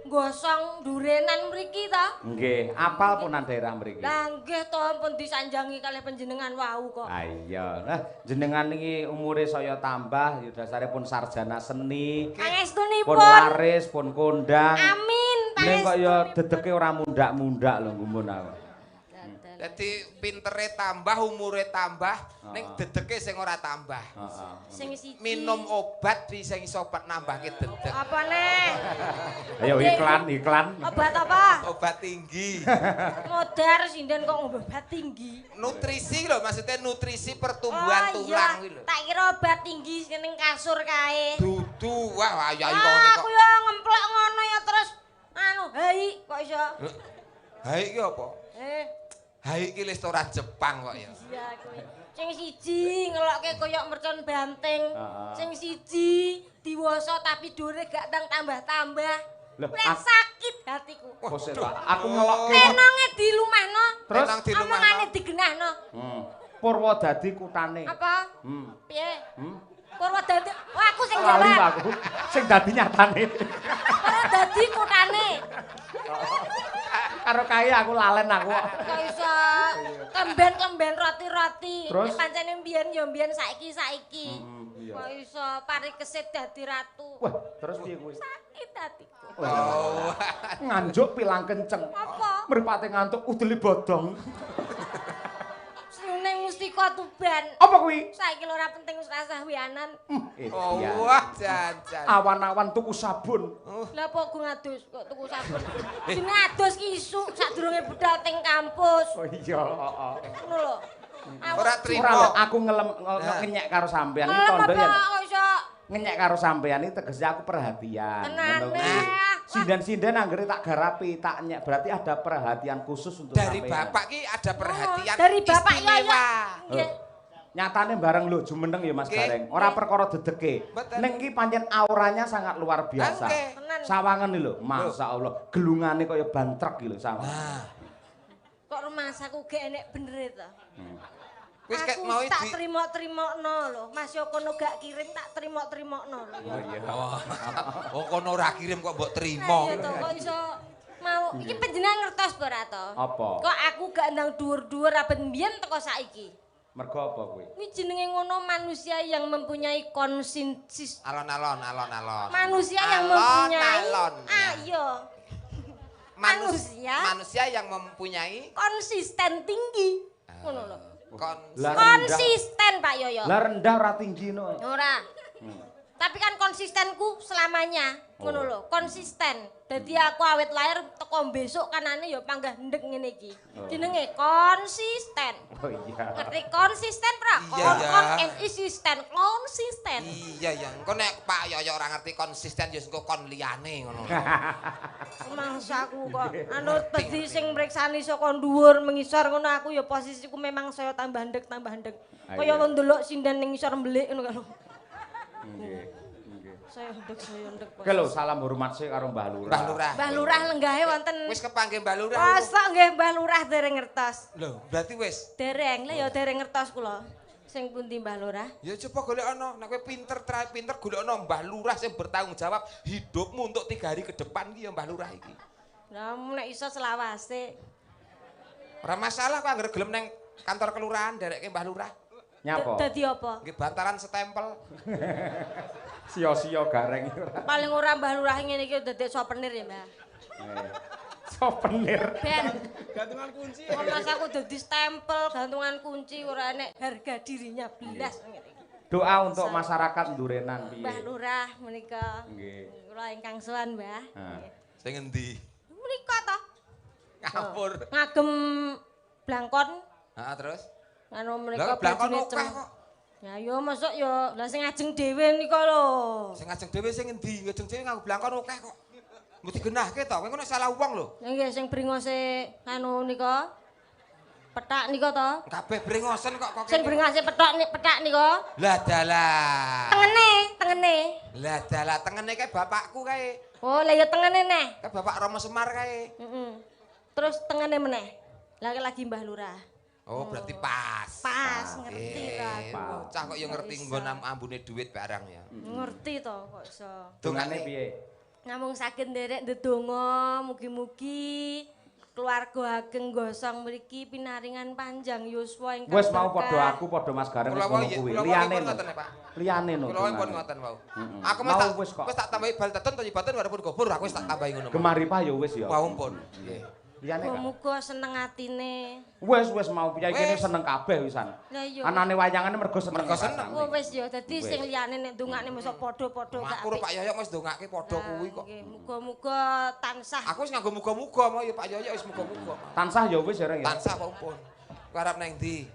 gosong durenan mriki ta? Nggih, apal punan daerah mriki. Lah nggih to pun disanjangi kalih panjenengan wau kok. Ah iya. Nah, jenengan niki umure saya tambah, ya dasare pun sarjana seni. Pangestunipun. Pun laris, pun kondang. Amin. Ning kok ya dedeke ora mundak-mundak lho gumun aku. Dadi pintere tambah, umure tambah, ning dedeke sing ora tambah. Sing siji. Minum obat bisa iso obat nambahke dedek. Apa neh? Ayo iklan. Obat apa? Obat tinggi. Modar sinden kok ngombe obat tinggi. Nutrisi lho, maksudnya nutrisi pertumbuhan tulang kuwi lho. Tak kira obat tinggi sing ning kasur kae. Dudu, wah ayo kok ngene kok. Aku ya ngemplok ngono ya terus anu, hai kok iso. Hai iki apa? Hai iki restoran Jepang kok ya. Iya kuwi. Sing siji ngelokke koyok mercon banteng. Sing siji diwasa tapi dure gak tang tambah-tambah. Lek sakit hatiku. Aku ngelokke. Tenonge dilumahno. Terus omongane digenahno. Purwodadi kutane. Apa? Piye? Purwodadi. Wah aku sing jawab. Aku sing dadi nyatane. Purwodadi kutane. Karo kae aku lalen aku. Kok iso kemben-kemben roti-roti. Nek pancene mbiyen ya mbiyen saiki-saiki. Kok iso parikesit dadi ratu. Wah, terus piye kuwi? Sakit hatiku. Oh. Nganjuk pilang kenceng. Apa? Mripate ngantuk udele bodong. Seneng mustika Tuban. Apa kuwi? Saiki lho ora penting wis rasah wianan. Oh, wah jan-jan. Awan-awan tuku sabun. Lah apa go ngadus kok tuku sabun? Jenenge adus ki isuk sadurunge budal teng kampus. Oh iya, heeh. Ngono lho. Ora trimo. Aku ngelem ngenyek karo sampean iki tondo yen. Kok iso ngenyek karo sampean iki tegese aku perhatian. Ngono kuwi. Sinden-sinden anggere tak garapi, tak nyek, berarti ada perhatian khusus untuk dari sampean. Bapak ki ada perhatian dari bapak istimewa. Nggih. Nyatane bareng lho jumeneng ya Mas Gareng. Ora perkara dedeke. Ning iki pancen auranya sangat luar biasa. Sawangen lho, masyaallah, gelungane kaya ban truk iki lho sawangan. Kok rumasaku gak enek benere to? Wis ket mau tak trimo-trimokno lho. Mas yo kono gak kirim tak trimo-trimokno lho. Oh iya. Wong kono ora kirim kok mbok trimo. Iya to kok iso mau iki panjenengan ngertos apa ora to? Apa? Kok aku gak ndang dhuwur-dhuwur abet mbiyen teko saiki. Mergo apa kuwi? Kuwi jenenge ngono manusia yang mempunyai konsensus. Alon-alon, alon-alon. Manusia yang mempunyai Ah iya. Manusia yang mempunyai konsisten tinggi. Ngono lho. Konsisten Pak Yoyo. Lah rendah ora tinggi no. Ora. Tapi kan konsistenku selamanya. Ngono lho, konsisten. Dadi aku awit lahir teko besok kanane ya panggah ndek ngene iki. Jenenge konsisten. Oh iya. Ngerti konsisten pra? Kon konsisten, konsisten. Iya ya, engko nek Pak Yoyo ora ngerti konsisten ya engko kon liyane ngono. Mangsaku kok anut dadi sing mriksani saka dhuwur mengisor ngono aku ya posisiku memang saya tambah ndek tambah ndek. Kaya wong ndelok sinden ning ngisor mbelik ngono lho. Nggih. Saya ndek. Oke lho, salam hormat sik karo Mbah Lurah. Mbah Lurah. Mbah Lurah lenggahe wonten. Wis kepanggih Mbah Lurah. Mosok nggih Mbah Lurah dereng ngertos. Lho, berarti wis. Dereng, lha ya dereng ngertos kula. Sing pundi Mbah Lurah? Ya coba golek ana, nek kowe pinter, pinter golek ana Mbah Lurah sing bertanggung jawab hidupmu untuk 3 hari ke depan iki ya Mbah Lurah iki. Lah nek iso selawase. Ora masalah kok anggere gelem nang kantor kelurahan derekke Mbah Lurah. Nyapa? Dadi apa? Nggih bantalan setempel. Sia-sia gareng ora. Paling ora Mbah Lurah ngene iki dadek souvenir ya, Mbah. Souvenir. Ben. Gantungan kunci. Kok mas aku dadi stempel gantungan kunci ora enek harga dirinya blas ngene iki. Doa untuk masyarakat Durenan piye? Mbah Lurah menika. Nggih. Kula ingkang sowan, Mbah. Sing endi? Menika to. Ngapur. Ngagem blangkon. Heeh, terus? Anu menika blangkon akeh kok. Ya yo mosok yo lah sing ngajeng dhewe nika lho. Sing ngajeng dhewe sing endi? Ngajeng dhewe nganggo blangkon akeh kok. Mbok digenahke to, kowe ngono salah wong lho. Nggih sing bringose anu nika. Pethak nika to. Kabeh bringosen kok kok. Sing bringose pethak pethak nika. Lah dalah. Tengene, tengene. Lah dalah tengene kae bapakku kae. Oh, lah ya tengene neh. Kae bapak Romo Semar kae. Heeh. Terus tengene meneh. Lah lagi Mbah Lurah. Oh, berarti pas. Pas, ngerti ta. Bocah kok ya ngerti nggon ambune duit barang ya. Ngerti to kok iso. Dongane piye? Namung saged nderek ndedonga mugi-mugi keluarga ageng gosong mriki pinaringan panjang yuswa ingkang wis mau padha aku padha Mas Gareng wis ngono kuwi. Liyane lho. Liyane lho. Kula pun ngoten wau. Aku wis tak tambahi bal tetun toyibatun warupun gofur aku wis tak tambahi ngono. Gemaripa ya wis ya. Wau pun. Nggih. Liyane Kak. Muga seneng atine. Wis mau piye kene seneng kabeh wisan. Lah iya. Anane wayangane mergo seneng. Mergo seneng. Oh wis ya dadi sing liyane nek ndongakne mosok padha-padha gak apik. Aku Pak Yoyok wis ndongake padha kuwi kok. Nggih, muga-muga tansah. Aku wis nganggo muga-muga mau ya Pak Yoyok wis muga-muga. Tansah ya wis ya Reng ya. Tansah apa pun. Kowe arep nang ndi?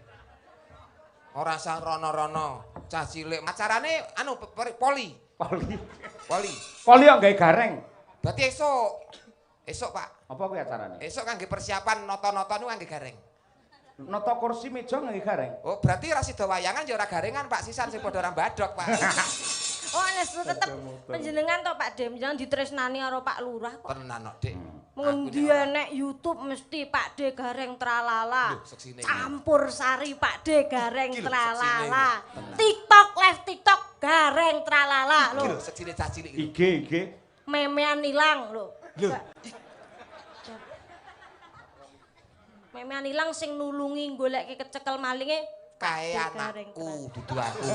Ora usah rono-rono, cah cilik. Acarane anu poli. Poli. Poli. Poli kok gawe gareng. Berarti esuk. Esuk, Pak. Apa kuwi acarane? Esuk kangge persiapan nata-nata niku kangge gareng. Nata kursi meja ngangge gareng. Oh, berarti ra sida wayangan ya ora garengan, Pak. Sisan sing padha ora mbadhok, Pak. Oh, nesu tetep panjenengan to Pak Dem, jangan ditresnani karo Pak Lurah kok. Tenan kok, Dik. Ngendi enek YouTube mesti Pak D Gareng tralala. Campur sari Pak D Gareng tralala. TikTok live TikTok Gareng tralala lho. Iki lho seksine cah cilik iki. IG IG. Memean ilang lho. Lho. Memean ilang sing nulungi goleke kecekel malinge kae anakku dudu aku.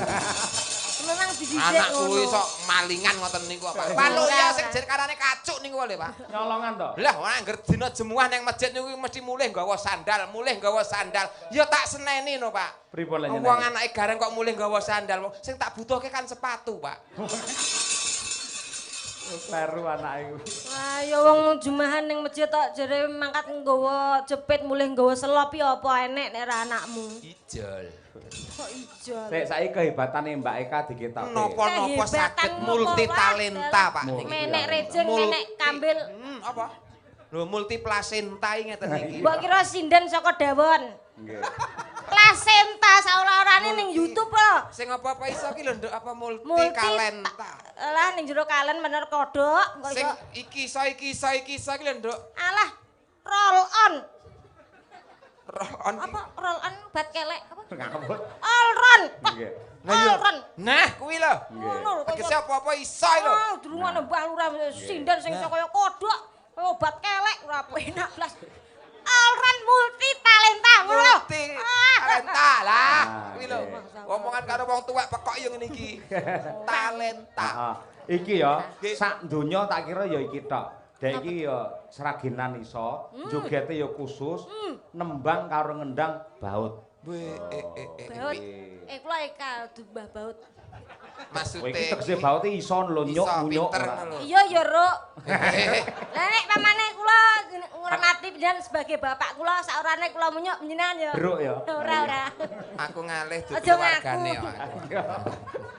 Memang didhisik ngono. Anakku iso malingan ngoten niku apa. Pak ya sing jenengane kacuk niku lho, Pak. Nyolongan to. Lah ora angger dina jemuah nang masjid niku mesti mulih nggawa sandal, mulih nggawa sandal. Ya tak seneni no, Pak. Pripun lha nyeneni? Wong anake gareng kok mulih nggawa sandal. Sing tak butuhke kan sepatu, Pak. Kleru anake kuwi. Wah, ya wong jumahan ning masjid tok jere mangkat nggawa jepit mulih nggawa selop ya apa enek nek ora anakmu. Ijol. Kok ijol. Sik saiki kehebatane Mbak Eka diketoke. Napa-napa saged multi talenta, Pak niki. Menek rejeng, menek kambil. Apa? Lho multi plasenta iki ngeten iki. Mbok kira sinden saka dawon. Nggih. Plasenta saolah-olahane ning YouTube lho. Sing apa-apa iso ki lho nduk apa multi kalenta. Lah ning jero kalen mener kodhok kok iso. Sing iki iso iki iso iki iso ki lho nduk. Alah roll on. Roll on. Apa roll on bat kelek apa? Ngawur. All run. Nggih. All run. Nah, kuwi lho. Ngono lho. Tegese apa-apa iso lho. Oh, durungane Mbah Lurah sinden sing iso kaya kodhok, kaya obat kelek ora enak blas. Alran multi talenta ngono lho. Multi talenta lah kuwi lho. Omongan karo wong tuwek pekok yo ngene iki. Talenta. Heeh. Iki ya sak donya tak kira ya iki tok. Dek iki ya sragenan iso, jogete ya khusus, nembang karo ngendang baut. Baut. Kula Eka Mbah Baut. Maksude iki tegese baut iki iso lho nyuk-nyuk. Iya ya, Ruk. Lah nek pamane kula ngurmati panjenengan sebagai bapak kula saorane kula munyuk panjenengan ya. Bruk ya. Ora ora. Aku ngalih dudu wargane kok.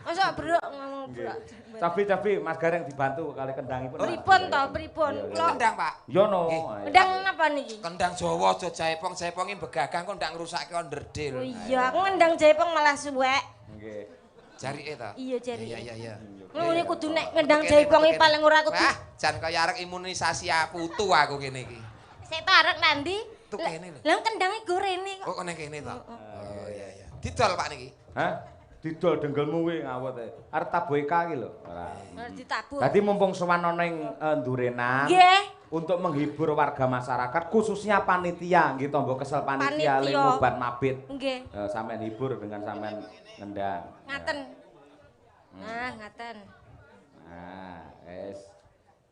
Mosok bruk ngomong bruk. Cabi-cabi Mas Gareng dibantu kali kendangipun. Pripun to, pripun? Kula kendang, Pak. Ya no. Kendang napa niki? Kendang Jawa aja jaipong, jaiponge begagang kok ndak ngrusake onderdil. Oh iya, aku ngendang jaipong malah suwek. Nggih. Jarike ta? Iya, jarike. Iya iya iya. Ngene kudu nek ngendang jaipong iki paling ora kudu. Wah, jan kaya arek imunisasi putu aku kene iki. Sik to arek nandi? Tuh kene lho. Lah kendange go rene kok. Oh, nang kene to. Oh iya iya. Didol Pak niki. Hah? Didol denggelmu kuwi ngawut e. Arep tabuh Eka iki lho. Ora. Arep ditabuh. Dadi mumpung sowan ana ing Ndurenan. Nggih. Untuk menghibur warga masyarakat khususnya panitia nggih tombo kesel panitia le mobat mabit. Nggih. Sampean hibur dengan sampean ngendang. Ngaten. Nah, ngaten. Nah, wis.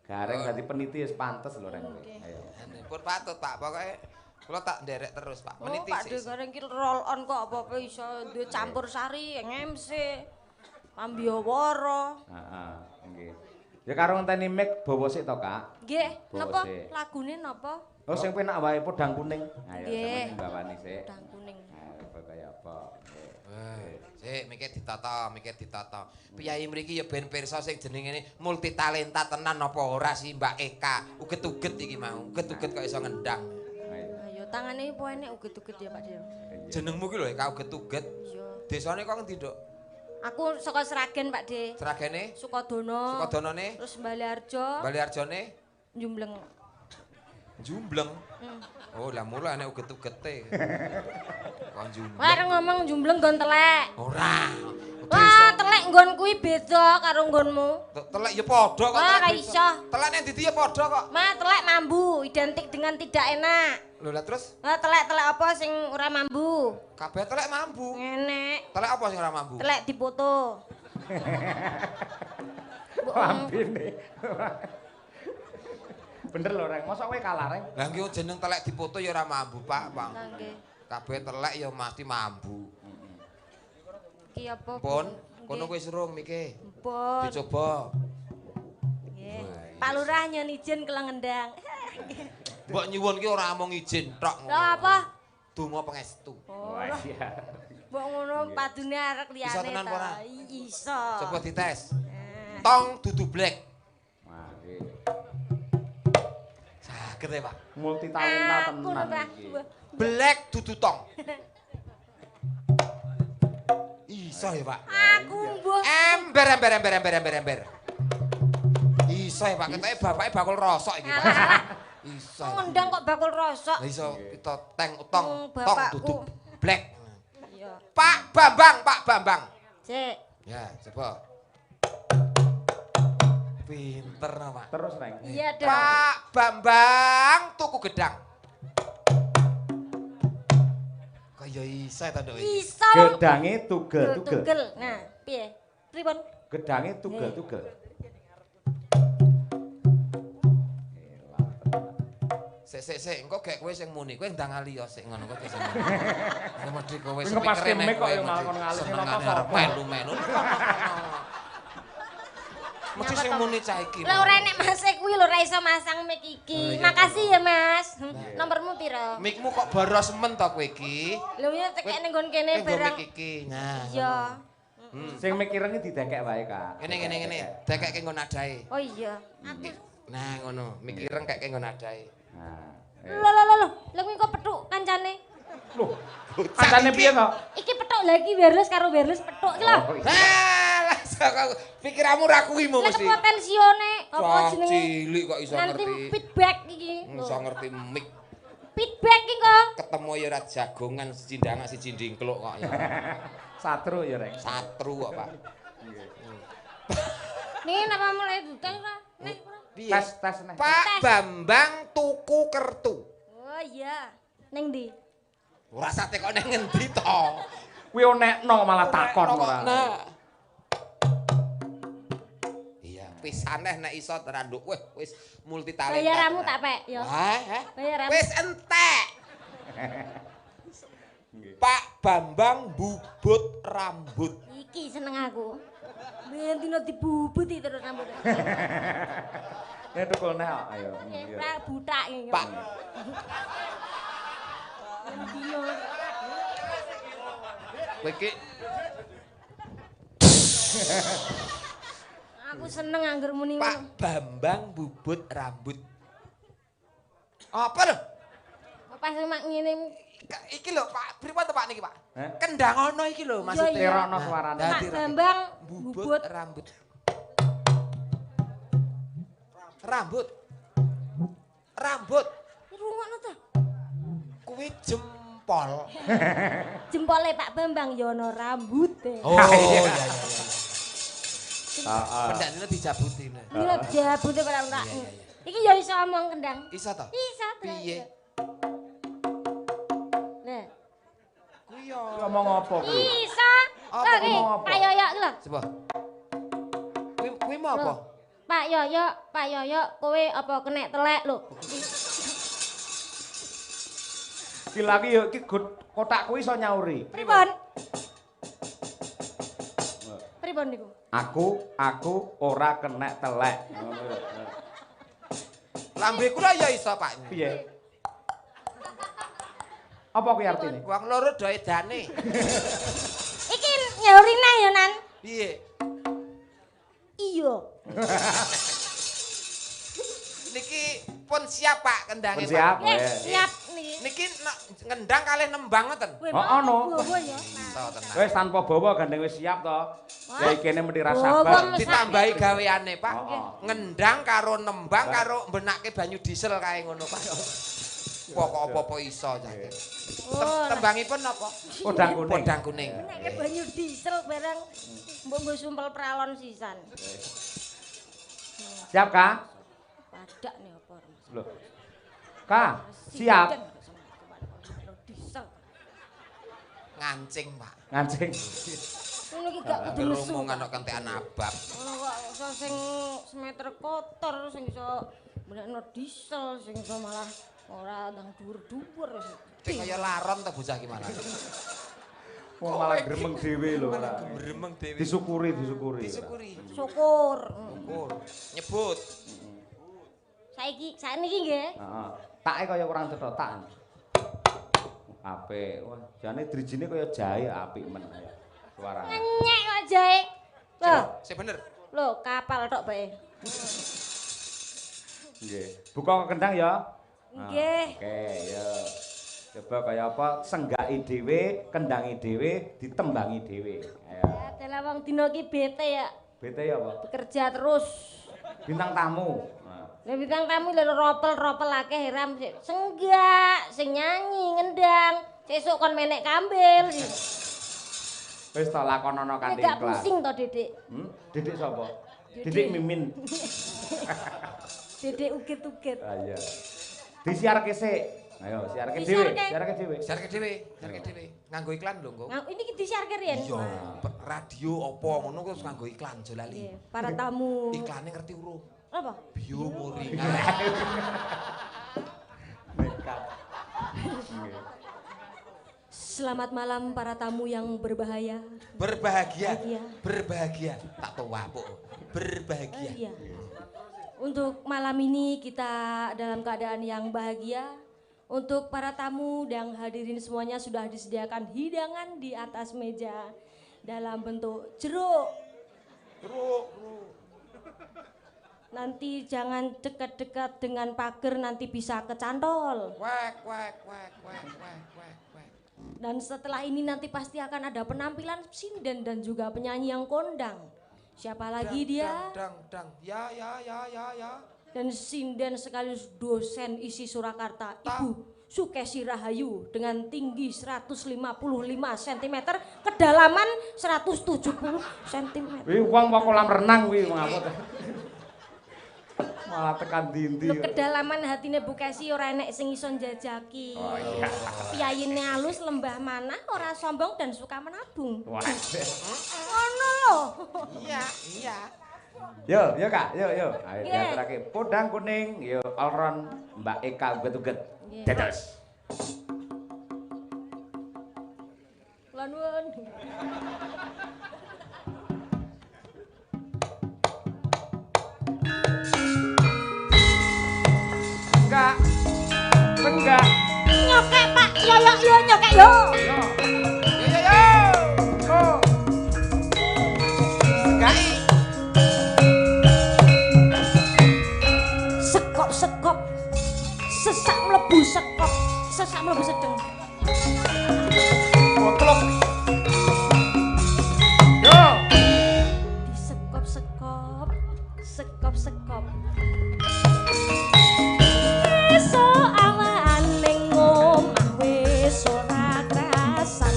Gareng dadi peniti wis pantes lho Reng. Ayo. Pun patut Pak, pokoke kula tak nderek terus Pak. Meniti sih. Pak De Gareng ki roll on kok apa-apa iso duwe campur sari, MC, pambiyawara. Heeh, nggih. Ya karo ngenteni mic bawa sik to, Kak? Nggih, napa lagune napa? Oh, sing penak wae Podang Kuning. Ayo sampeyan bawani sik. Podang Kuning. Ayo kaya apa. Sik, mikir ditata, mikir ditata. Piyayi mriki ya ben pirsa sing jenenge multi talenta tenan apa ora sih Mbak Eka. Uget-uget iki mau, uget-uget kok iso ngendang. Ayo tangane opo enek uget-uget ya Pak Dio. Jenengmu ki lho Eka uget-uget. Iya. Desane kok ngendi, Nduk? Aku saka Sragen, Pak De. Sragene? Sukodono. Sukodonone? Terus Balearjo. Balearjone? Jumbleng. Jumbleng. Oh, lah mula enek uget-ugete. Kok jumbleng. Wah, arep ngomong jumbleng nggon telek. Ora. Wah, telek nggon kuwi beda karo nggonmu. Telek ya padha kok. Wah, ora iso. Telek nek ndi ya padha kok. Ma, telek mambu, identik dengan tidak enak. Lho lah terus? Lah telek-telek apa sing ora mambu? Kabeh telek mambu. Enek. Telek apa sing ora mambu? Telek dipoto. Lambene. Bener lho, Reng. Mosok kowe kalah, Reng? Lah nggih jeneng telek dipoto ya ora mambu, Pak, Pak. Lah nggih. Kabeh telek ya mesti mambu. Iki apa? Pun, kono kowe surung mike. Pun. Dicoba. Nggih. Pak Lurah nyuwun izin kula ngendang. Mbok nyuwun ki ora amung izin tok ngono. Lah apa? Donga pangestu. Oh. Wah, iya. Mbok ngono padune arek liyane Iso tenan apa ora? Iso. Coba dites. Tong dudu black. Wah, nggih. Saged e, Pak. Multi talenta tenan iki. Black dudu tong. Iso ya, Pak. Aku mbuh. Ember ember ember ember ember ember. Iso ya, Pak. Ketoke bapake bakul rosok iki, Pak. Iso. Ngendang kok bakul rosok. Lah iso kita teng tong tong dudu black. Iya. Pak Bambang, Pak Bambang. Cek. Ya, coba. Pinter no, Pak. Terus, Reng. Iya dong. Pak Bambang tuku gedang. Kaya iso ta, Nduk? Iso. Gedange tugel-tugel. Tugel. Nah, piye? Pripun? Gedange tugel-tugel. Sik sik sik, engko gek kowe sing muni, kowe ndang ngali ya sik ngono kok sing muni. Ya mesti kowe ngepaske mic kok ya malah kono ngali senengane arep melu-melu. Mesti sing muni cah iki. Lah ora enek mase kuwi lho ora iso masang mic iki. Makasih ya, Mas. Nomormu piro? Micmu kok boros men to kowe iki? Lho ya tekek ning nggon kene barang. Mic iki. Nah. Iya. Sing mic ireng iki didekek wae, Kak. Ngene ngene ngene, dekekke nggon nadae. Oh iya. Aku Nah ngono, mic ireng kekke nggon nadae. Nah. Lho lho lho, lha kuwi kok petuk kancane? Lho, kancane piye to? Iki petuk lha iki wireless karo wireless petuk iki lho. Lah, pikiranmu ra kuwi mo mesti. Lah potensione apa jenenge? Cilik kok iso ngerti. Nanti feedback iki. Iso ngerti mic. Feedback iki kok. Ketemu ya ora jagongan siji ndangak siji ndingkluk kok ya. Satru ya, Reng. Satru kok, Pak. Nih napa mulai dutel ora? Nih ora. Tes tes neh. Pak Bambang tuku kertu. Oh iya. Ning ndi? Ora sate kok neng ngendi to? Kuwi onekno malah takon ora. Nah. Iya, pisaneh nek iso teranduk. Weh, wis multi talenta. Bayaramu tak pek ya. Hah? Bayaramu. Wis entek. Pak Bambang bubut rambut. Iki seneng aku. Ben dino dibubuti terus rambutnya. Ya tukul neh ayo. Ora butak iki. Pak. Kowe iki aku seneng angger muni Pak Bambang bubut rambut. Apa lho? Pas mak ngene iki lho Pak, pripun to Pak niki Pak? Kendang ono iki lho maksudnya. Tirokno suarane. Pak Bambang bubut rambut. Rambut. Rambut. Rungokno ta? Kuwi jempol. Jempole Pak Bambang ya ono rambute. Oh iya iya iya. Heeh. Pendakne dijabuti. Lho jabute ora ora. Iki ya iso omong kendang. Iso to? Iso. Piye? Nah. Kuwi yo ngomong apa kuwi? Iso. Apa ngomong apa? Pak Yoyo iki lho. Coba. Kuwi mau apa? Pak Yoyo, Pak Yoyo, kowe apa kenek telek lho. Iki lagi yo iki kotak kuwi iso nyauri. Pripun? Pripun niku? Aku ora kenek telek. Lambe kula ya iso, Pak. Piye? Apa kuwi artine? Wong loro do edane. Iki nyauri nang ya, Nan. Piye? Iya. Niki pun siap, Pak, kendange, Pak. Siap. Siap niki. Niki ngendang kalih nembang ngoten. Heeh no. Wis tanpa bawa gandeng wis siap to. Ya ikene mesti ra sabar. Ditambahi gaweane, Pak. Ngendang karo nembang karo mbenakke banyu diesel kae ngono, Pak. Pokok apa-apa iso jane. Tembangipun napa? Podang kuning. Podang kuning. Mbenakke banyu diesel barang mbok nggo sumpel pralon sisan. Siap, Kak? Padak nih apa? Loh. Kak, siap. Ngancing, Pak. Ngancing. Ngono iki gak kudu nesu. Romongan kok kentekan abab. Ngono kok iso sing semeter kotor sing iso Golekno diesel sing iso malah ora ndang dhuwur-dhuwur. Cek kaya laron to bocah iki malah. Wong malah gremeng dhewe lho. Malah gremeng dhewe. Disyukuri, disyukuri. Disyukuri. Syukur. Syukur. Nyebut. Saiki, sakniki nggih. Heeh. Take kaya kurang cetha tak. Apik. Wah, jane drijine kaya jahe apik men ya. Suarane. Ngenyek kok jahe. Lho, sing bener. Lho, kapal tok bae. Nggih. Buka kendang ya. Nggih. Oke, yo. Coba kaya apa senggaki dhewe, kendangi dhewe, ditembangi dhewe. Ayo. Ya, dalah wong dina iki bete ya. Bete ya apa? Bekerja terus. Bintang tamu. Lah bintang tamu lho ropel-ropel akeh ram senggak, sing nyanyi, ngendang, sesuk kon menek kambil. Wis to lakonono kanthi ikhlas. Gak pusing to, Dedik. Dedik sapa? Dedik Mimin. Dedik uget-uget. Ah iya. Disiarke sik. Ayo siarke dhewe, siarke dhewe. Siarke dhewe, siarke dhewe. Nganggo iklan lho engko. Ini ki disiarke riyen. Iya, radio apa ngono terus nganggo iklan aja lali. Para tamu. Iklane ngerti urung? Apa? Bio Moringa. Nekat. Selamat malam para tamu yang berbahaya. Berbahagia. Berbahagia. Tak tuwapuk. Berbahagia. Untuk malam ini kita dalam keadaan yang bahagia. Untuk para tamu dan hadirin semuanya sudah disediakan hidangan di atas meja dalam bentuk jeruk. Jeruk. Nanti jangan dekat-dekat dengan pagar, nanti bisa kecantol. Wek wek wek wek wek wek wek. Dan setelah ini nanti pasti akan ada penampilan sinden dan juga penyanyi yang kondang. Siapa lagi dang, dia? Dang, dang, ya, ya, ya, ya, ya. Dan sinden sekaligus dosen ISI Surakarta, Ibu Sukesi Rahayu dengan tinggi 155 cm, kedalaman 170 cm. Wih, wong mau kolam renang wih, ngapa? Malah tekan dindi. Lho, kedalaman hatine Bu Kesi ora enek sing iso njajaki. Oh iya. Piyayine alus, lembah manah, ora sombong dan suka menabung. Wah. Ngono lho. Iya, iya. Yo, yo Kak, yo yo. Ayo diaturake podang kuning, yo Alron Mbak Eka uget-uget. Dados. Kula nuwun. Enggak. Enggak. Nyokek Pak, yo yo yo nyokek yo. Yo. Yo yo yo. Oh. Senggaki. Sekop-sekop. Sesak mlebu sekop, sesak mlebu sedeng. Goblok. Yo. Disekop-sekop, sekop-sekop. Esuk awan ning omah wis ora krasan.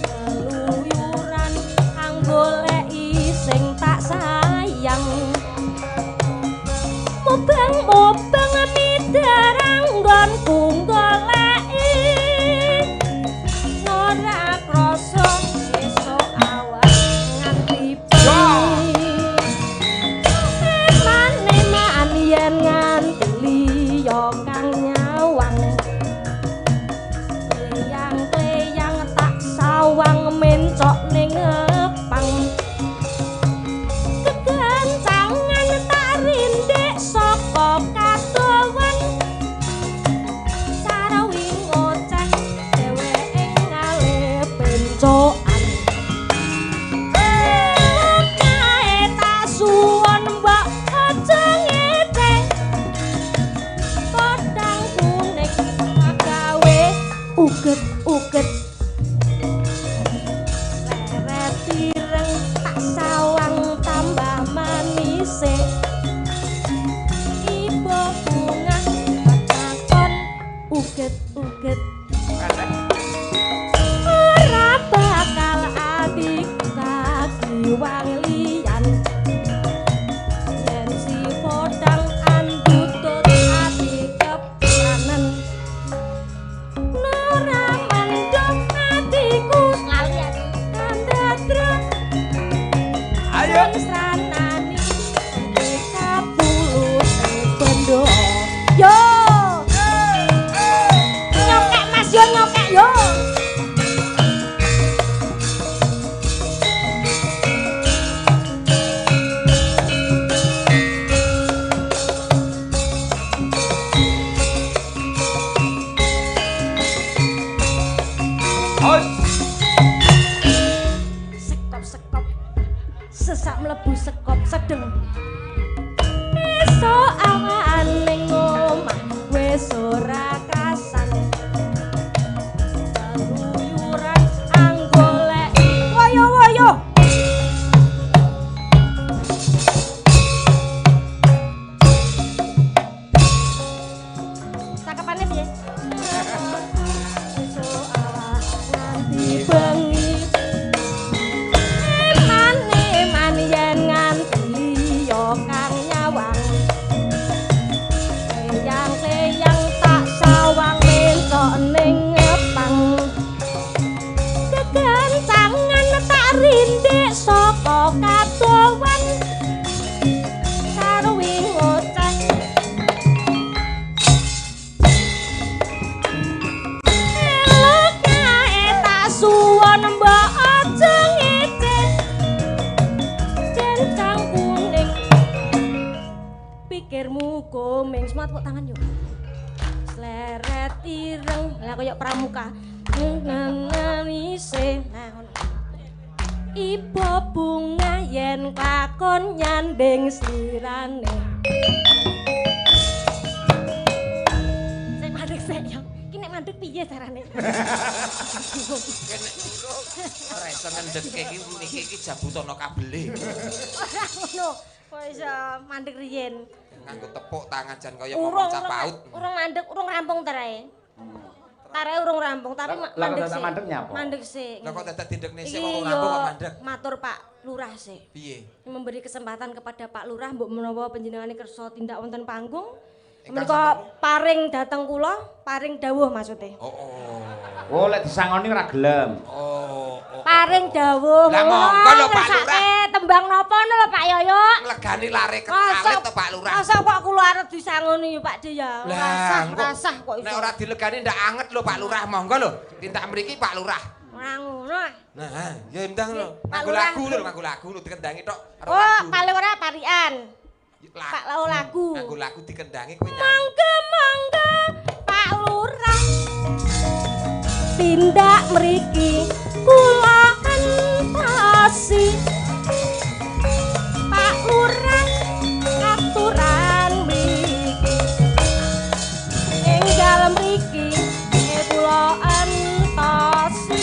Keluyuran anggoleki sing tak sayang. Mubeng-mubeng miderang nggonku goleki. Ora krasa esuk awan nganti bengi. Emane-man yen nganti liya kang nyawang. Kleyang-kleyang tak sawang mencok ning ngepang. Kekencangan tak rindik saka kadowan. Sarawi ngoceh dheweke ngalih pencokan. Kae tak suwon mbok aja ngece. Podang kuning gawe uget-uget. Leret ireng tak sawang tambah manise. Ibu bunga takon uget-uget. Ora bakal adik kagiwang liyan. Yen si podang andutut ati kepranen. Ora mendhok nyokek yo. Sekop-sekop sesak mlebu sekop sedeng. Esuk awan ning omah wis ora krasan. Keluyuran anggoleki woyo-woyo. Cakepane piye? Esuk awan nganti bengi. Eman-eman yen nganti liya kang nyawang. Kleyang-kleyang tak sawang mentok ning ngepang. Kekencangan tak rindik saka kadowan. Sarwi ngoceh. Elok kae tak suwon mbok aja ngece. Cencang kuning pikirmu komeng. Semua tepuk tangan yuk. Sleret ireng lah koyo pramuka. Nananise. Nah ngono. Ibu bunga yen kakon nyanding slirane. Sik mandek sik yo. Ki nek mandek piye carane? Kene ora iso ngendheke iki niki iki jabutana kabele. Ora ngono. Kok iso mandek riyen. Nganggo tepuk tangan jan kaya ngomong cah PAUD. Urung mandek, urung rampung terae. Tarae urung rampung, tapi mandek sik. Mandek nyapa? Mandek sik. Lah kok dadak dindekne sik wong rampung kok mandek. Matur Pak Lurah sik. Piye? Memberi kesempatan kepada Pak Lurah mbok menawa panjenengane kersa tindak wonten panggung. Menika paring dateng kula, paring dawuh maksude. Oh. Oh, lek disangoni ora gelem. Oh. Paring dawuh. Lah monggo lho Pak Lurah. Tembang napa ngono lho Pak Yoyo? Nglegani lare ketalit to Pak Lurah. Masa kok kula arep disangoni yo Pak De ya. Rasah kok iso. Nek ora dilegani ndak anget lho Pak Lurah, monggo lho. Tindak mriki Pak Lurah. Ora ngono. Nah, ya ndang lho. Nganggo lagu lho, nganggo lagu lho dikendangi tok. Oh, paling ora parian. Pak lagu. Nganggo lagu dikendangi kowe nyanyi. Mangga mangga Pak Lurah. Tindak mriki kula entosi. Pak Lurah aturan mriki. Enggal mriki kula entosi.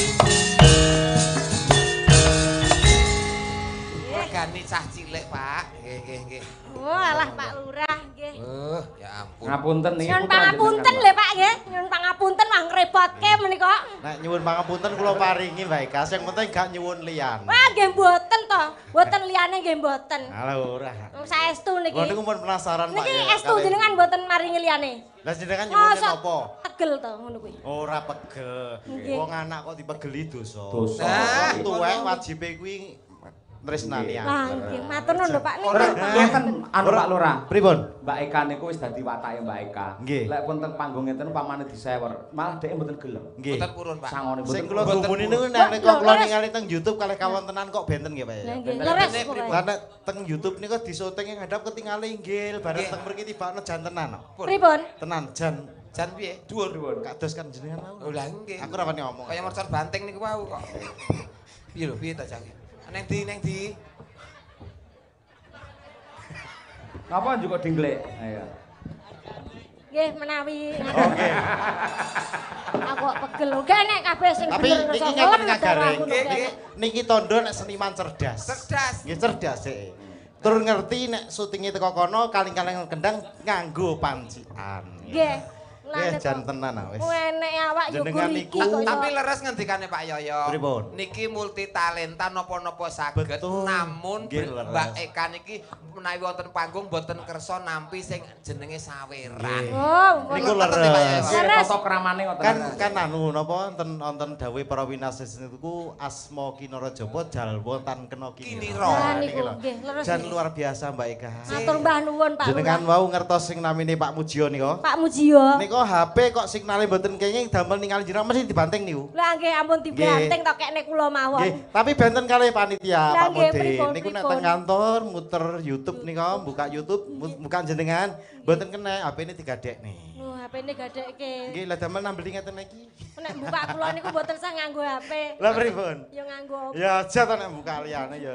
Regani cah cilik, Pak. Nggih, nggih, nggih. Walah Pak Lurah nggih. Ya ampun. Ngapunten niki. Nyuwun pangapunten lho Pak nggih. Nyuwun pangapunten wah ngrepotke menika. Nek nyuwun pangapunten kula paringi Mbak Eka, sing penting gak nyuwun liyane. Wah nggih mboten to. Mboten liyane nggih mboten. Halah ora. Saestu niki. Kula niku pun penasaran Pak. Niki estu jenengan mboten maringi liyane. Lah jenengan nyuwun napa? Pegel to ngono kuwi. Ora pegel. Wong anak kok dipegeli dosa. Dosa. Wong tuwek wajibe kuwi tresnani aku. Lah nggih, matur nuwun lho Pak niku. Ngeten anu Pak Lurah. Pripun? Mbak Eka niku wis dadi watake Mbak Eka. Lek pun teng panggung ngeten pamane disewer, malah dhek mboten gelem. Nggih. Mboten purun, Pak. Sangone mboten. Sing kula gumuni niku nek kula ningali teng YouTube kalih kawontenan kok benten nggih Pak ya. Leres. Lah nek teng YouTube niku disyuting ngadap ketingale inggil bareng teng mriki tibakno jan tenan. Pripun? Tenan jan. Jan piye? Dhuwur. Kados kan jenengan wau. Oh lah nggih. Aku ora wani ngomong. Kaya mercon banting niku wau kok. Piye lho, piye ta jane? Neng di, neng di. Napa njuk kok dingklek? Ayo. Nggih menawi. Oke. Aku kok pegel. Oke nek kabeh sing bener. Tapi niki ngeten Kang Gareng. Niki tondo nek seniman cerdas. Cerdas. Nggih cerdas sik. Tur ngerti nek syutinge teko kono kaling-kaling kendang nganggo pancikan. Nggih. Nggih jan tenan ah wis. Enek awak yo niku. Tapi leres ngendikane Pak Yoyo. Niki multi talenta napa-napa saged namun Mbak Eka niki menawi wonten panggung mboten kersa nampi sing jenenge saweran. Oh, niku leres. Tata kramane ngoten. Kan kan anu napa wonten wonten dawuhe para winasis niku asma kinara japa jalwa tan kena kinira. Niku nggih leres. Jan luar biasa Mbak Eka. Matur mbah nuwun Pak. Jenengan wau ngertos sing namine Pak Mujiyo nika. Pak Mujiyo. Nika Nyekel HP kok signale mboten kenging damel ningali jenengan mesti dibanting niku. Lah nggih ampun dibanting to kekne kula mawon. Nggih, tapi benten kalih panitia Lah Pak nggih, Mudin. pripun, Niku nek pripun. teng kantor muter YouTube nika, buka YouTube, buka jenengan, mboten kena HP-ne digadekne. Lho HP-ne gadekke. Nggih, lah damel nambeli ngeten iki. Nek buka kula niku mboten sah nganggo HP. Lah pripun? Ya nganggo apa? Ya aja to nek buka liyane ya.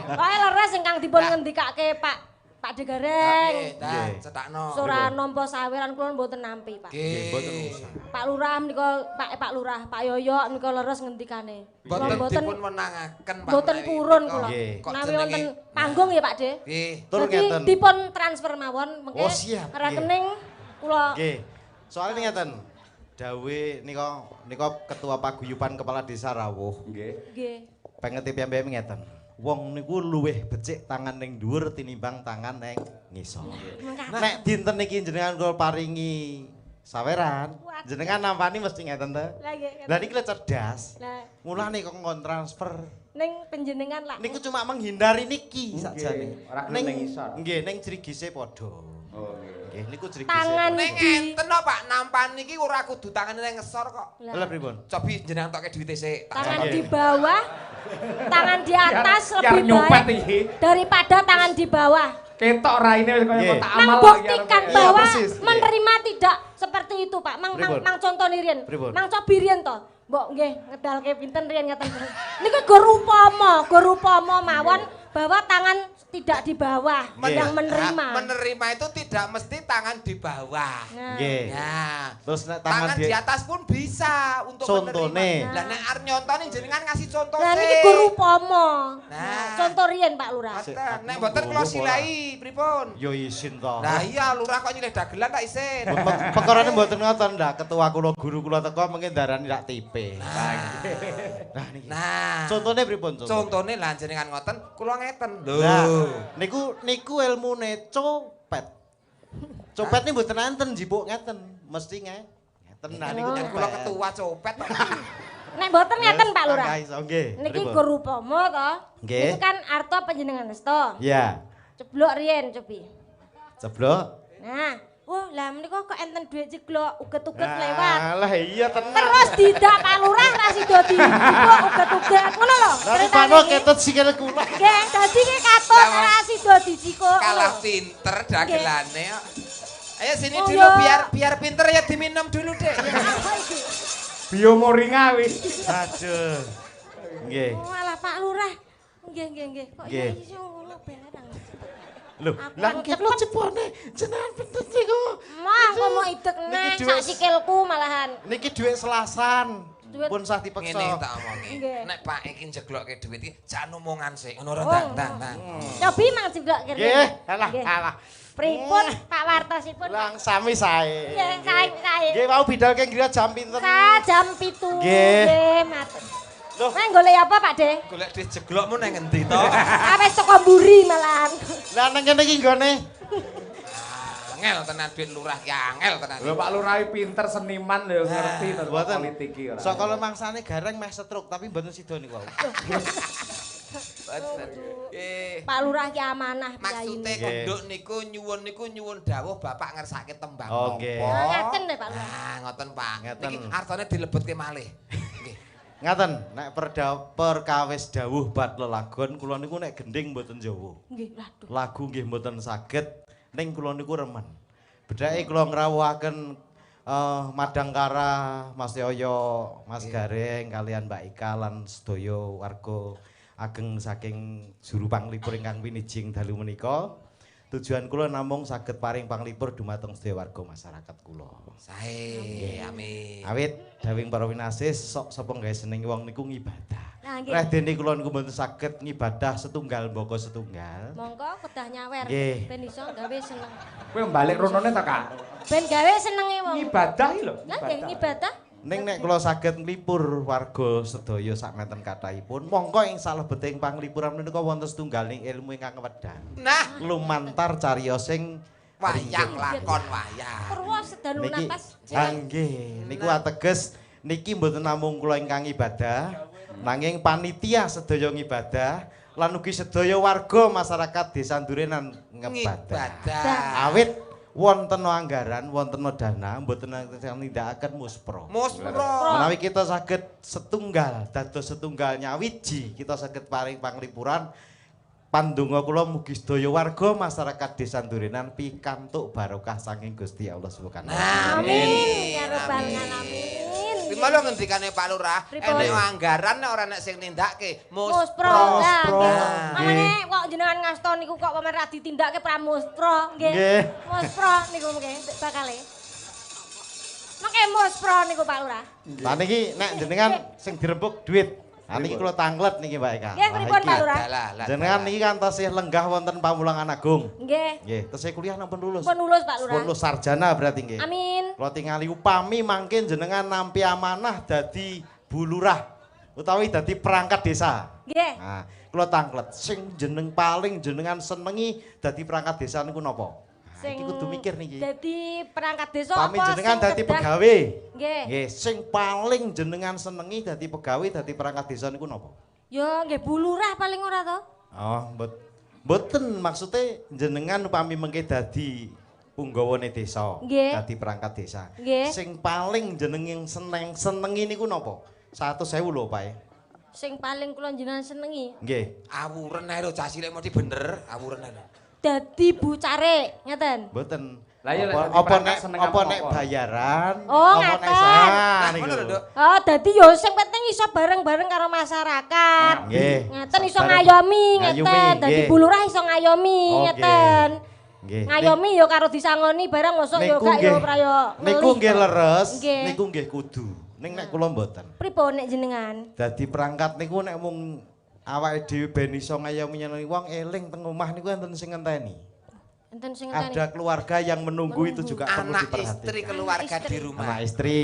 Pokoke leres ingkang dipun ngendikake Pak Pak De Gareng. Nggih, dah cetakno. Ora nampa saweran kula mboten nampi, Pak. Nggih, mboten usah. Pak Lurah menika Pak Lurah, Pak Yoyo menika leres ngendikane. Kula Mboten mboten dipun wenangaken Pak. mboten menawi purun menika. kula. Nggih. Kok Menawi jenenge- wonten panggung ya Pak De. Nggih. Tur Dadi ngeten. dipun transfer mawon mengke Oh, siap. rekening kula. Nggih. Soale ngeten. Dawe nika nika ketua paguyuban kepala desa rawuh. Nggih. Nggih. Pengeti piyambake ngeten. Wong niku luwih becik tangan ning dhuwur tinimbang tangan ning ngisor. Nek dinten niki jenengan kula paringi saweran, Waduh. jenengan nampani mesti ngeten to. Lah nggih. Lah niki lho cerdas. Lah Mulane kok ngon transfer. ning panjenengan lah. Niku cuma menghindari niki sakjane. Ora gelem ning ngisor. Nggih, ning jrigise padha. Oh nggih. Nggih, niku jrigise. Tangan Ning di ngenten kok Pak, nampan niki ora kudu tangane nang ngesor kok. Lah pripun? Cobi jenengan tokke duwite sik. Tak Tangan contoh. di bawah, tangan di atas Biar lebih nyopet baik iki. daripada tangan di bawah. Ketok raine wis kaya Nggih. kotak Mang amal. buktikan Iya, bahwa persis. Nggih. menerima tidak seperti itu, Pak. Mang mang, Pripun? mang contoh riyen. Pripun? Mang cobi riyen to. Mbok nggih ngedalke pinten riyen ngeten. Niku gor upama, gor upama mawon bahwa tangan tidak di bawah Nggih. yang menerima. Hak menerima itu tidak mesti tangan di bawah. Nah. Nggih. Nah, Terus nek tangan, tangan, di atas pun bisa untuk Contone. menerima. Lah nek arep nyontoni jenengan ngasih contoh Lah sik. niki gor upama. Nah. Contoh riyen Pak Lurah. Sik, Ngoten. aku Nek mboten kula nggowo silahi pripun? Yo isin to. Lah iya lurah kok nyilih dagelan tak isin. Perkarane mboten ngoten ndak ketua kula guru kula teko mengke ndarani rak tipe. Nah niki. Nah, Contone pripun contone? contone lah jenengan ngoten, kula ngeten. Lho. Lah niku niku ilmune copet. Copet ni mboten enten jipuk ngeten, mesti ngeten. Nah niku Yen kula copet. ketua copet kok. Nek mboten ngeten Pak Lurah. Tangga iso, nggih. Niki Pripun? gor upama to. Nggih. Niku kan arta panjenengan nesta. Ya, Ceblok riyen cobi. ceblok. Nah, wah lah menika kok enten dhuwit jeglok uget-uget lewat. Lah iya tenan. Terus didak Pak Lurah ra sida dijupuk uget-uget ngono lho. Lah Ceritane rupane iki. ketut sikil kula. Nggih, dadi ki katut Lah, ra sida dijikuk. Kalah pinter dagelane kok. Ayo sini Oh, dulu ya. biar biar pinter ya diminum dulu deh. Apa iki? Biomoringa wis. Aduh. Nggih. Oh, alah Pak Lurah. Nggih, nggih, nggih. Kok ya Nggih. iso ngono barang. Lho, Aku lah anu nggih kula cepone jenengan pinten niku. Mah, kok mau idek Niki neh dhuwit- sak sikilku malahan. Niki dhuwit selasan. Dhuwit- Pun sah dipeksa. Ngene tak omongi. Nggih. Nek Pak iki njeglokke dhuwit iki jan omongan sik. Ngono ora Oh, tang tang tang. Cobi mang jeglok kene. Nggih, alah Nggih. alah. Pripun Pak Wartosipun? Lang sami sae. Nggih, sae sae. Nggih, wau bidal ke griya jam pinten? Sa jam 7. Nggih. Nggih, matur. Loh. Kowe golek apa Pak De? Golek dhuwit jeglokmu nang ngendi to? Ah wis teko mburi malahan. Lah nang kene iki nggone. Angel tenan dhuwit lurah ki angel tenan. Lho Pak Lurah pinter seniman lho ngerti to Mboten. politik iki ora. Saka mangsane gareng meh stroke tapi mboten sida niku wau. Boten. Nggih. Pak Lurah ki amanah Maksude piyayine. Nggih. konduk niku nyuwun niku nyuwun dawuh Bapak ngersake tembang Oh, nggih. napa. Ah, Ngaten lho Pak Lurah. Nah, ngoten Pak. Ngaten. Niki artane dilebetke malih. Nggih. Ngaten, nek perkawis dawuh bab lelagon kula niku nek gending mboten Jawa. Nggih, waduh. Lagu nggih mboten saged ning kula niku remen. Bedhake kula ngrawuhaken Madangkara, Mas Yoyo, Mas Gareng kalian Mbak Ika lan sedaya warga ageng saking juru panglipur ingkang winijing dalu menika. Tujuan kula namung saged paring panglipur dumateng sedaya warga masyarakat kula. Sae, amin. Awit dawing para winasis sok sapa gawe seneng wong niku ngibadah. Nah, nggih. Reh dene kula niku mboten saged ngibadah setunggal mbaka setunggal. Mongko kedah nyawer Nggih. ben iso gawe seneng. Kowe balik ronone to, Kak? Ben gawe senenge wong. Ngibadah iki lho. Lah nggih ngibadah. Ning nek kula saged nglipur warga sedaya sakmenten kathahipun, mongko ing salebeting panglipuran menika wonten setunggaling ilmu ingkang wedhar. Nah, Lumantar cariyos sing wayang lakon wayang. Purwa sedalu niki napas. ah, nggih, niku ateges niki mboten namung kula ingkang ibadah, nanging panitia sedaya ngibadah lan ugi sedaya warga masyarakat Desa Durenan ngebadah. Ngibadah. Awit Wonten anggaran, wonten dana, mboten nindakaken muspro. Muspro. Menawi kita saged setunggal, dados setunggal nyawiji, kita saged paring panglipuran. Pandonga kula mugi sedaya warga masyarakat Desa Durenan pikantuk barokah saking Gusti Allah Subhanahu wa taala. Amin ya rabbal alamin. Lho ngendikane Pak Lurah, enek anggaran nek ora nek sing nindakake muspro. Mangane kok jenengan ngasto niku kok pamer ra ditindakake pramuspro nggih. Muspro niku mengke bakale. Mengke muspro niku Pak Lurah. Lah niki nek jenengan sing dirembug duit. Lah niki kula tanglet niki Mbak Eka. Nggih pripun Pak Lurah? Jenengan niki kan tasih lenggah wonten Pamulangan Agung. Nggih. Nggih, tesih kuliah napa lulus? Pun lulus Pak Lurah. Pun lulus sarjana berarti nggih. Amin. Kula tingali upami mangke jenengan nampi amanah dadi Bu Lurah utawi dadi perangkat desa. Nggih. Nah, kula tanglet sing jeneng paling jenengan senengi dadi perangkat desa niku napa? Nah, iki kudu mikir niki. Dadi perangkat desa apa? Pami jenengan dadi pegawe. Nggih. Nggih, sing paling jenengan senengi dadi pegawe dadi perangkat desa niku napa? Ya nggih Bu Lurah paling ora to. Oh, mboten maksude jenengan upami mengke dadi punggawane desa, dadi perangkat desa. Sing paling jenengan senengi niku napa? 100.000 lho, Pak. Sing paling kula jenengan senengi. Nggih. Awuren ae lho cah cilik mesti bener, awuren ae. Dadi Bu Carik, ngeten. Mboten. Lah iya apa nek bayaran, oh, apa nek sah niku. Oh, dadi yo sing penting iso bareng-bareng karo masyarakat. Nggih. Ngeten iso ngayomi ngeten. Dadi Bu Lurah iso ngayomi ngeten. Nggih. Ngayomi yo karo disangoni barang mosok yo gak yo ora yo. Niku nggih leres, niku nggih kudu. Ning nek kula mboten. Pripun nek jenengan? Dadi perangkat niku nek mung awake dhewe ben iso ngayomi nyenengi wong eling teng omah niku enten sing ngenteni. Enten sing ngenteni. Ada keluarga yang menunggu itu juga perlu diperhatikan. Anak istri keluarga di rumah. Anak istri.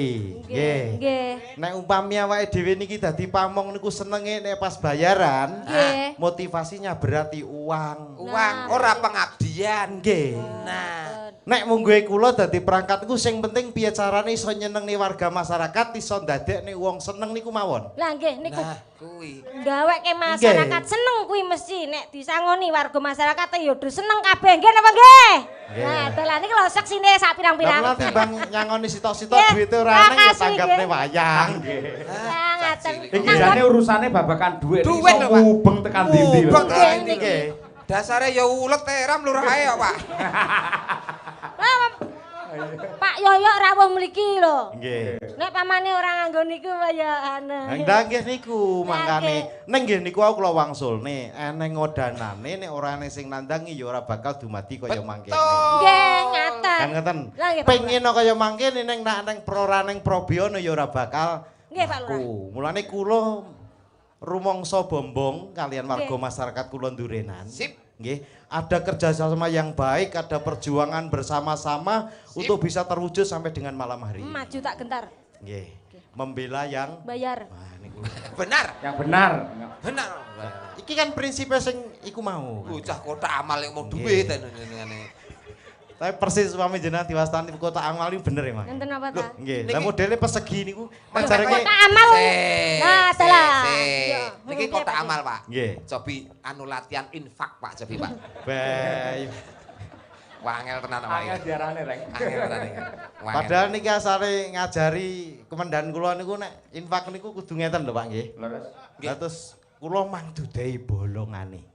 Nggih. Nggih. Nek umpami awake dhewe niki dadi pamong niku senenge nek pas bayaran, motivasinya berarti uang. Uang ora pengabdian. Nggih. Nah, nek mungguhe kula dadi perangkat niku sing penting piye carane iso nyenengne warga masyarakat, iso ndadekne wong seneng niku mawon. Lah nggih niku. Nah, kuwi. Gaweke masyarakat seneng kuwi mesti nek disangoni warga masyarakat ya do seneng kabeh. Nggih napa nggih? Nah, dalan iki lho seksine sak pirang-pirang. Lah timbang nyangoni sitok-sitok duwite ora eneng ya tanggapne wayang. Nggih. Lah ngaten. Iki jane urusane babakan dhuwit iso mubeng tekan ndi-ndi lho. Nggih. Dasare ya ulet teram lurahe kok, Pak. Pak Yoyo rawuh mriki lho. Nggih. Nek pamane ora nganggo niku ya aneh. Lah nggih niku mangkane. Ning nggih niku aku kula wangsulne, eneng ngodanane nek ora ana sing nandangi ya ora bakal dumadi kaya mangkene. Nggih, ngaten. Kan ngeten. Pengin kaya mangkene ning nek neng prora neng probiono ya ora bakal. Nggih, Pak Lurah. Mulane kula rumangsa bombong kalian warga masyarakat kula Durenan. Sip. Nggih, ada kerjasama yang baik, ada perjuangan bersama-sama untuk bisa terwujud sampai dengan malam hari. Maju tak gentar. Nggih. Membela yang bayar. Wah, niku. Benar. Yang benar. Benar. Iki kan prinsipnya sing iku mau. Bocah kotak amal yang mau duit ngene. Tapi persis suami jenengan diwastani kotak amal iki bener ya, Mas. Enten apa ta? Nggih. Lah modele persegi niku ajareke kotak amal. Nah, dalah. Niki kotak amal, Pak. Nggih. Cobi anu latihan infak, Pak, cobi, Pak. Bae. Wangel tenan Pak. Angel diarane, Reng. Angel tenan iki. Padahal niki asale ngajari kemendan kula niku nek infak niku kudu ngeten lho, Pak nggih. Leres. Lah terus kula mangdudahi bolongane.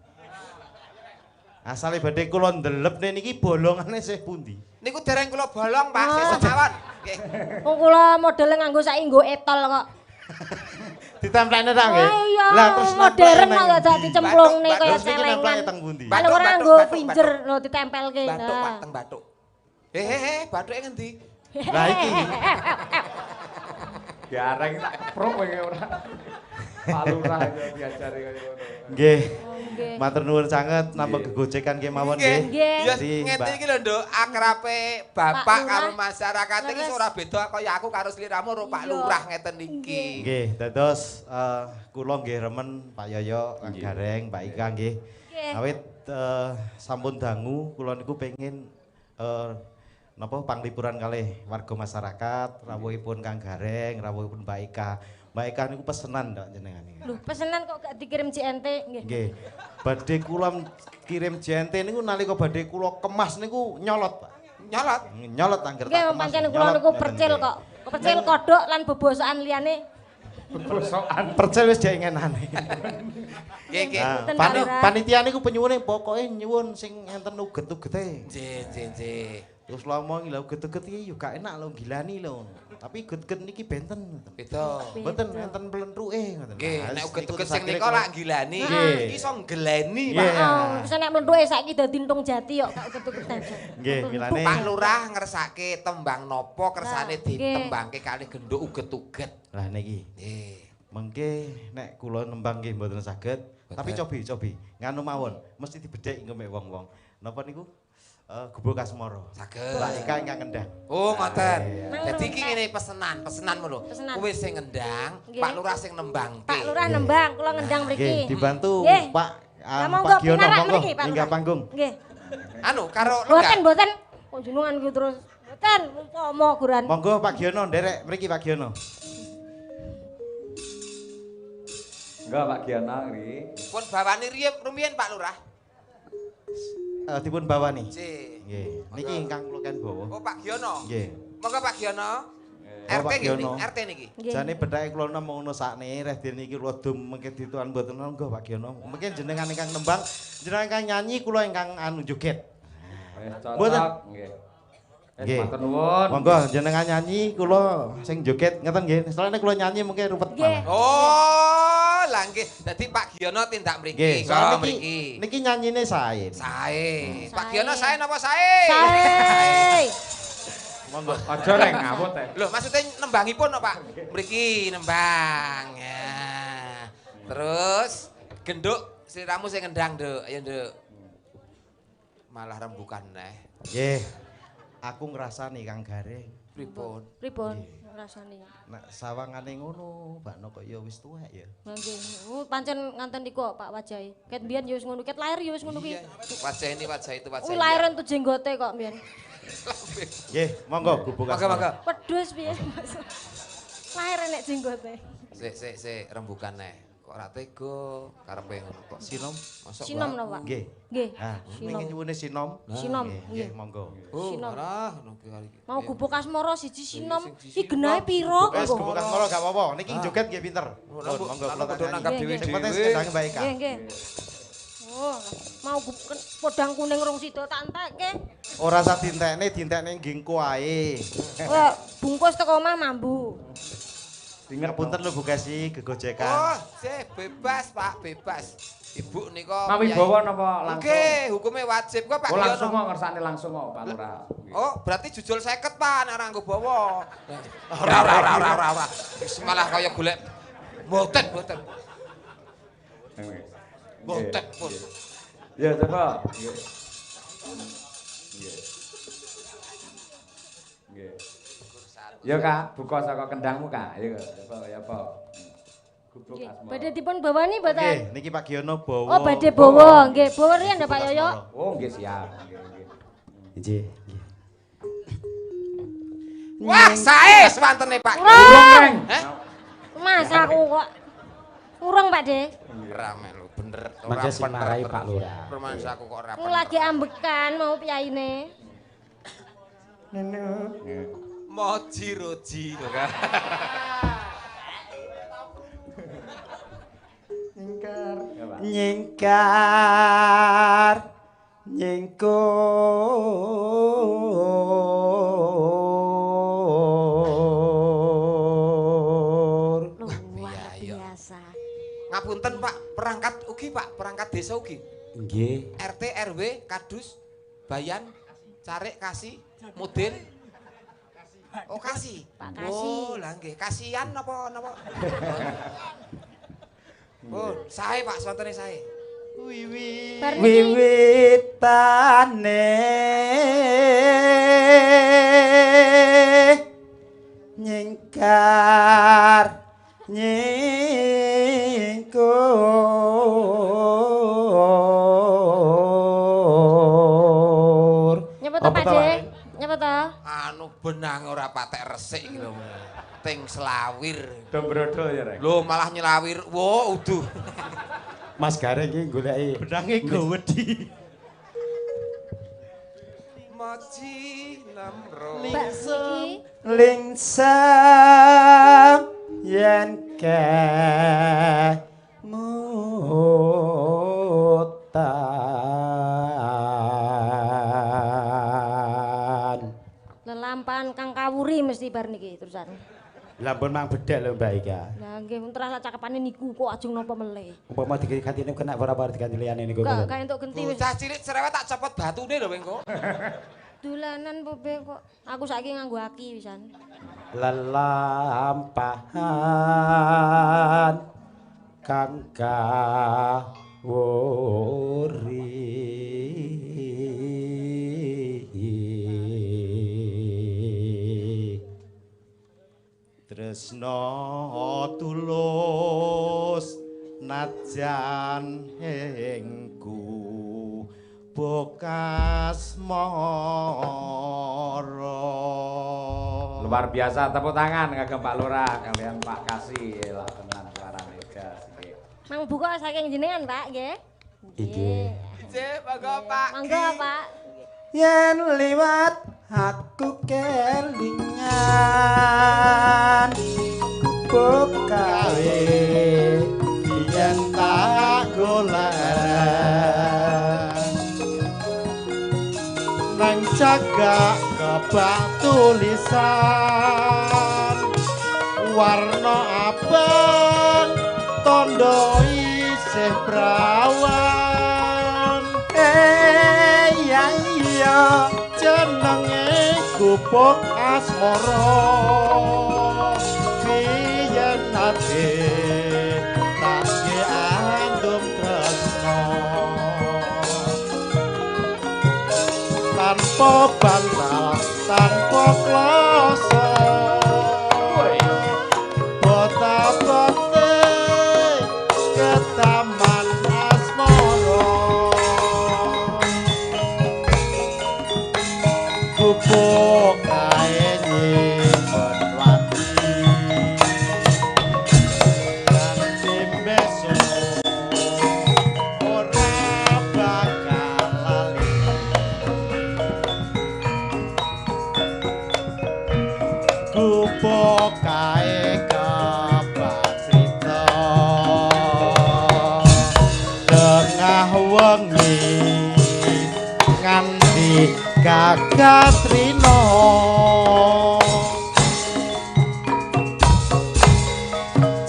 Asale badhe kula ndelepne niki bolongane sih pundi? Niku dereng kula bolong, Pak, sesuk mawon. Nggih. Wong kula modele nganggo saiki nggo etol kok. Ditemplekne ta nggih? Lah terus modern kok dadak dicemplungne kaya celengan. Paling ora nganggo finger lho ditempelke. Bathuk, Pak, teng bathuk. Hehehe, bathuke ngendi? Lah iki. Diareng tak keprok kowe ora. Pak Lurah diajari kaya ngono. Nggih. Matur nuwun sanget napa gegojekan kemawon nggih. Ya ngene iki lho Nduk, akrabe bapak karo masyarakat iki ora beda kaya aku karo sliramu karo Pak Lurah ngeten iki. Nggih, dados kula nggih remen Pak Yoyo, Kang Gareng, Mbak Ika nggih. Awit sampun dangu kula niku pengin napa panglipuran kalih warga masyarakat, rawuhipun Kang Gareng, rawuhipun Mbak Ika. Mbak Eka niku pesenan ndak jenengan iki. Lho, pesenan kok gak dikirim JNT nggih. Nggih. Badhe kula kirim JNT niku nalika badhe kula kemas niku nyolot, Pak. Nyolot. Nyolot angger tak. Nggih pancen kula niku percil kok. Percil kodhok lan bebosokan liyane. Bebosokan. Percil wis jengenane. Nggih, nggih. Panitia niku penyuwune pokoke nyuwun sing enten uget-ugete. Nggih, nggih, nggih. Terus lama iki lho uget-uget iki yo gak enak lho gilani lho. Tapi uget-uget niki benten. Beda. Mboten enten plenthuke ngoten. Nggih, nek uget-uget sing nika lak gilani. Iki iso nggeleni, Pak. Heeh, wis nek plenthuke saiki dadi entung jati kok gak uget-ugetan. Nggih, milane Pak Lurah ngersake tembang napa kersane ditembangke kalih genduk uget-uget. Lah niki. Nggih. Mengke nek kula nembang nggih mboten saged, tapi cobi-cobi nganu mawon, mesti dibedhek engko mek wong-wong. Napa niku? Gubuk Asmara. Saged. Mbak Ika ingkang ngendang. Oh, ngoten. Dadi iki ngene pesenan, pesenan lho. Kowe sing ngendang, Pak Lurah sing nembangke. Pak Lurah nembang, kula ngendang mriki. Nggih, dibantu Pak Pak Giono monggo minggah panggung. Nggih. Anu karo lenggah. Mboten, mboten. Kok jenengan iki terus mboten umpama guran. Monggo Pak Giono nderek mriki Pak Giono. Monggo Pak Giono nggih. Pun bawani rumiyin Pak Lurah. Dipun bawani. Nggih. Niki ingkang kula ken bawa. Oh, Pak Giono. Nggih. Monggo Pak Giono. RT nggih, RT niki. Jane bedhake kula namung ngono sakne, reh dene iki kula dum mengke dituan mboten monggo Pak Giono. Mungkin jenengan ingkang nembang, jenengan ingkang nyanyi, kula ingkang anu joget. Wis cocok nggih. Wis matur nuwun. Monggo jenengan nyanyi, kula sing joget ngeten nggih. Soalnya kula nyanyi mungkin rupet malah. Oh, lah nggih. Dadi Pak Giono tindak mriki. Nggih, mriki. Niki nyanyine sae. Sae. Pak Giono sae napa sae? Sae. Monggo. Aja rek ngawut e. Lho, maksudnya nembangipun no, Pak? Mriki nembang. Ya. Terus genduk sliramu sing ngendang, Nduk. Ayo, Nduk. Malah rembukan neh. Nggih. Aku ngrasani Kang Gareng. Pripun? Pripun ngrasani? Nek sawangane ngono, bakno kok ya wis tuwek ya. Nggih. Pancen nganten niku kok Pak wajahe. Ket mbiyen ya wis ngono, ket lahir ya wis ngono kuwi. Wajah ini, wajah itu, wajah. Kuwi lahiran tuh jenggote kok mbiyen. Nggih, monggo gubuk. Monggo, monggo. Wedhus piye? Lahir enek jenggote. Sik, sik, sik, rembukan neh. Kok ora tega karepe ngono kok. Sinom. Sinom napa, Pak? Nggih. Nggih. Ha, niki nyuwune sinom. Sinom. Nggih, monggo. Oh, ora ngono Mau gubuk asmara siji sinom, iki genahe pira kok? Wis gubuk asmara gak apa-apa. Niki joget nggih pinter. Monggo kula tak dhewe. Sing penting sendange Mbak Ika. Nggih, nggih. Oh, mau podang kuning rong sida tak entekke. Ora usah dintekne, dintekne nggih engko ae. Wah, bungkus teko omah mambu. Ngapunten lho Bu Kesi, gegojekan. Oh, sih bebas Pak, bebas. Ibu nika mawi bawa napa langsung? Nggih, hukume wajib kok Pak. Oh, langsung kok ngersakne langsung kok Pak Lurah. Oh, berarti jujul 50 Pak nek ora nggo bawa. Ora ora ora ora ora. Wis malah kaya golek mboten mboten. Mboten pun. Ya, coba. Nggih. Nggih. Nggih. Ya Kak, buka saka kendangmu Kak. Ayo, apa ya apa. Gubuk asmara. Badhe dipun bawani mboten? Nggih, niki Pak Giono bawa. Oh, badhe bawa. Nggih, bawa riyen ya Pak Yoyo. Oh, nggih siap. Nggih, nggih. Nggih. Wah, sae swantene Pak. Urung. Heh? Mas aku kok urung Pak De. Rame lho, bener. Mangke sing marai Pak Lurah. Rumangsa aku kok ora. Lagi ambekan mau piyaine. Nene. Moji roji lho kan. Nyingkar. Nyingkar. Nyingkur. Luar biasa. Ngapunten Pak, perangkat ugi Pak, perangkat desa ugi. Nggih. RT, RW, Kadus, Bayan, Carik, Kasih, Mudin. Oh, kasih. Pak Kasih. Oh, lah nggih, kasihan napa napa. Oh, sae Pak, swantene sae. Wiwit wiwitane nyingkar nyingkur. Nyapa to Pak De? Nyapa to? Anu benang ora patek resik iki lho. Ting selawir. Dombrodo ya rek. Lho malah nyelawir. Wo uduh. Mas Gareng iki goleki benange gowedi. Moji Mbak niki Lingsem yen kemutan. Lelampan kang kawuri mesti bar niki terusan. Lah pun mang bedhek lho Mbak Ika. Lah nggih terus sak cakepane niku kok ajeng napa melih. Umpama diganti kena ora ora diganti liyane niku. Gak gak entuk genti wis. Bocah cilik cerewet tak copot batune lho engko. Dolanan pobe kok. Aku saiki nganggo aki pisan. Lelampahan kang kawuri. Tresno tulus najan hengku bekas mara. Luar biasa, tepuk tangan kagem Pak Lurah kalian Pak Kasih lah tenan suarane gas nggih. Mang buka saking jenengan, Pak, nggih. Nggih. Nggih, monggo Pak. Monggo, Pak. Yen liwat aku kelingan gubuk kawe yen tak golek nang cagak kebak tulisan warna abang tondo isih prawan. Ya iya jenenge gubuk asmara biyen ate tak andum tresno tanpa bantal tanpa kloso bota-bote ke taman asmara gubuk kae nyimpen wati kanthi besok ora bakal lali. Gubuk kae kebak crita tengah wengi nganti kakatrina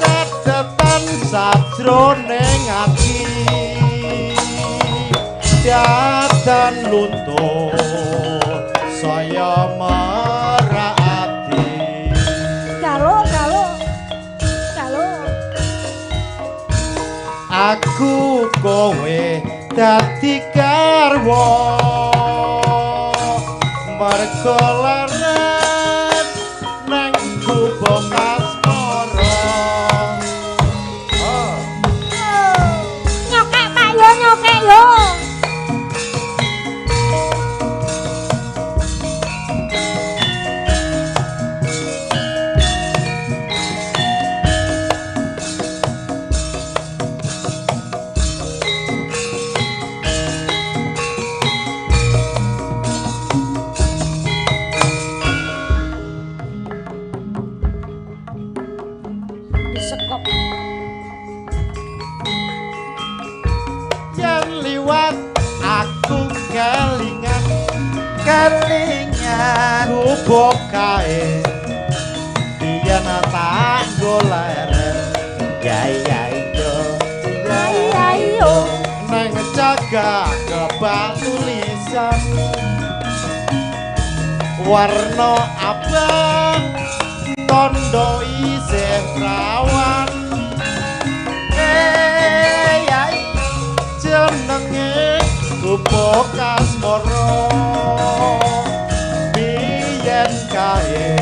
catetan sajroning ati dadan luntur saya merak ati. Galo, galo. Galo. Aku kowe dadi garwa mergo leren nang gubuk asmara. Oh. Nyokek Pak yo, nyokek yo. Disekop. Yen liwat aku kelingan kelingan gubuk kae biyen tak goleren ya ya yo Ayo. nang cagak kebak tulisan warna abang tondo isih prawan. Ya jenenge gubuk asmara biyen kae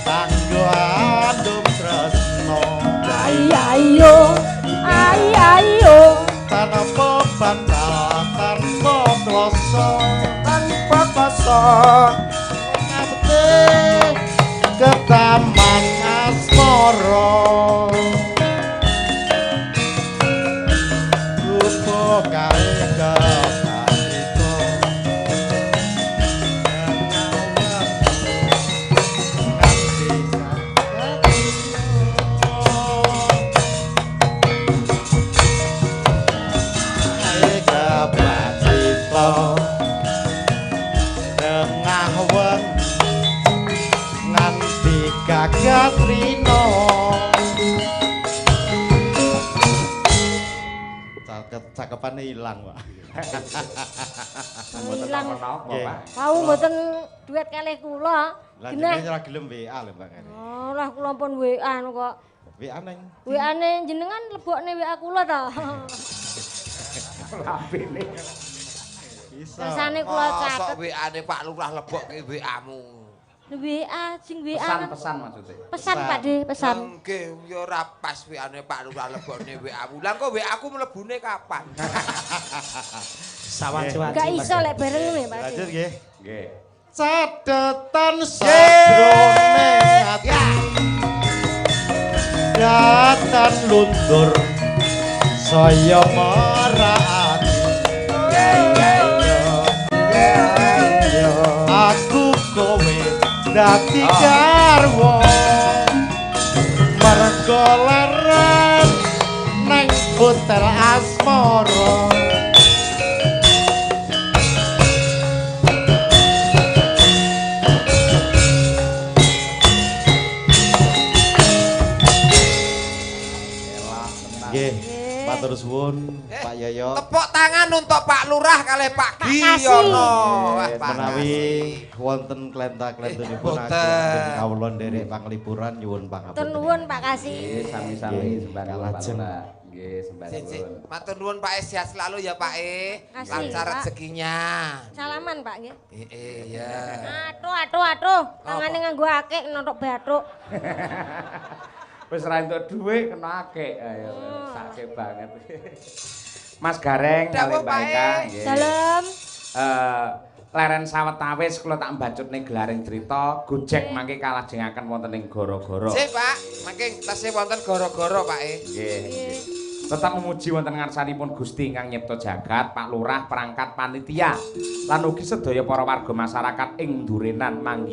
kanggo andum tresno Ayo. Ayo. tanpa bantal tanpa kloso tanpa kloso ngabete ke taman asmara gubuk kae kebak crita tengah Japane ilang, Pak. Mboten Ilang. napa-napa, Nggih. Pak. Kau mboten duet kalih kula. Lah Genah. jenengan ora gelem WA lho, Pak. Oh, lah kula pun WA nu kok. WA neng. WA-ne jenengan lebokne WA kula ta. Lambene. Bisa. Kersane kula Mosok catet. WA-ne Pak Lurah lebokke WA-mu. WA sing WA kan Pesan-pesan maksudnya. pesan Pak De, pesan. Nggih, ya ora pas WA-ne Pak Lurah lebokne WA-mu. Lah kok WA-ku mlebune kapan? Sawanci-wanci. Gak iso lek bareng ya Pak De. Lanjut nggih. Nggih. Catetan sajrone ati. Datan luntur saya marati. Aku kowe dadi garwa. Mergo leren nang hotel asmara. Nggih, matur suwun Pak Yoyo. Tepuk tangan untuk Pak Lurah kalih Pak Pak Giyono. Wah, Pak Menawi wonten klenta-klentunipun Boten. ageng kawula nderek panglipuran nyuwun pangapunten. Nuwun Pak Kasih. Nggih, sami-sami Nggih, sembah nuwun Pak kalajeng. Lurah. Nggih, sembah Sik, nuwun. Matur nuwun Pak E, sehat selalu ya Pak E. Kasih, Lancar Pak. rezekinya. Salaman Pak nggih. Iya. Aduh aduh aduh, tangane nganggo akik nontok bathuk. Wis ra entuk dhuwit kena akeh. Ayo, sakit banget. Mas Gareng kalih Dawuh, Mbak Pak Eka E. nggih. Dalem. Leren sawetawis kula tak mbacutne gelaring crita Gojek mangke kalajengaken wonten ing gara-gara. Sik, Pak. Mangke tesih wonten gara-gara, Pak E. Nggih. Tetap memuji wonten ngarsanipun Gusti ingkang nyipta jagat, Pak Lurah, perangkat panitia, lan ugi sedaya para warga masyarakat ing Durenan manggi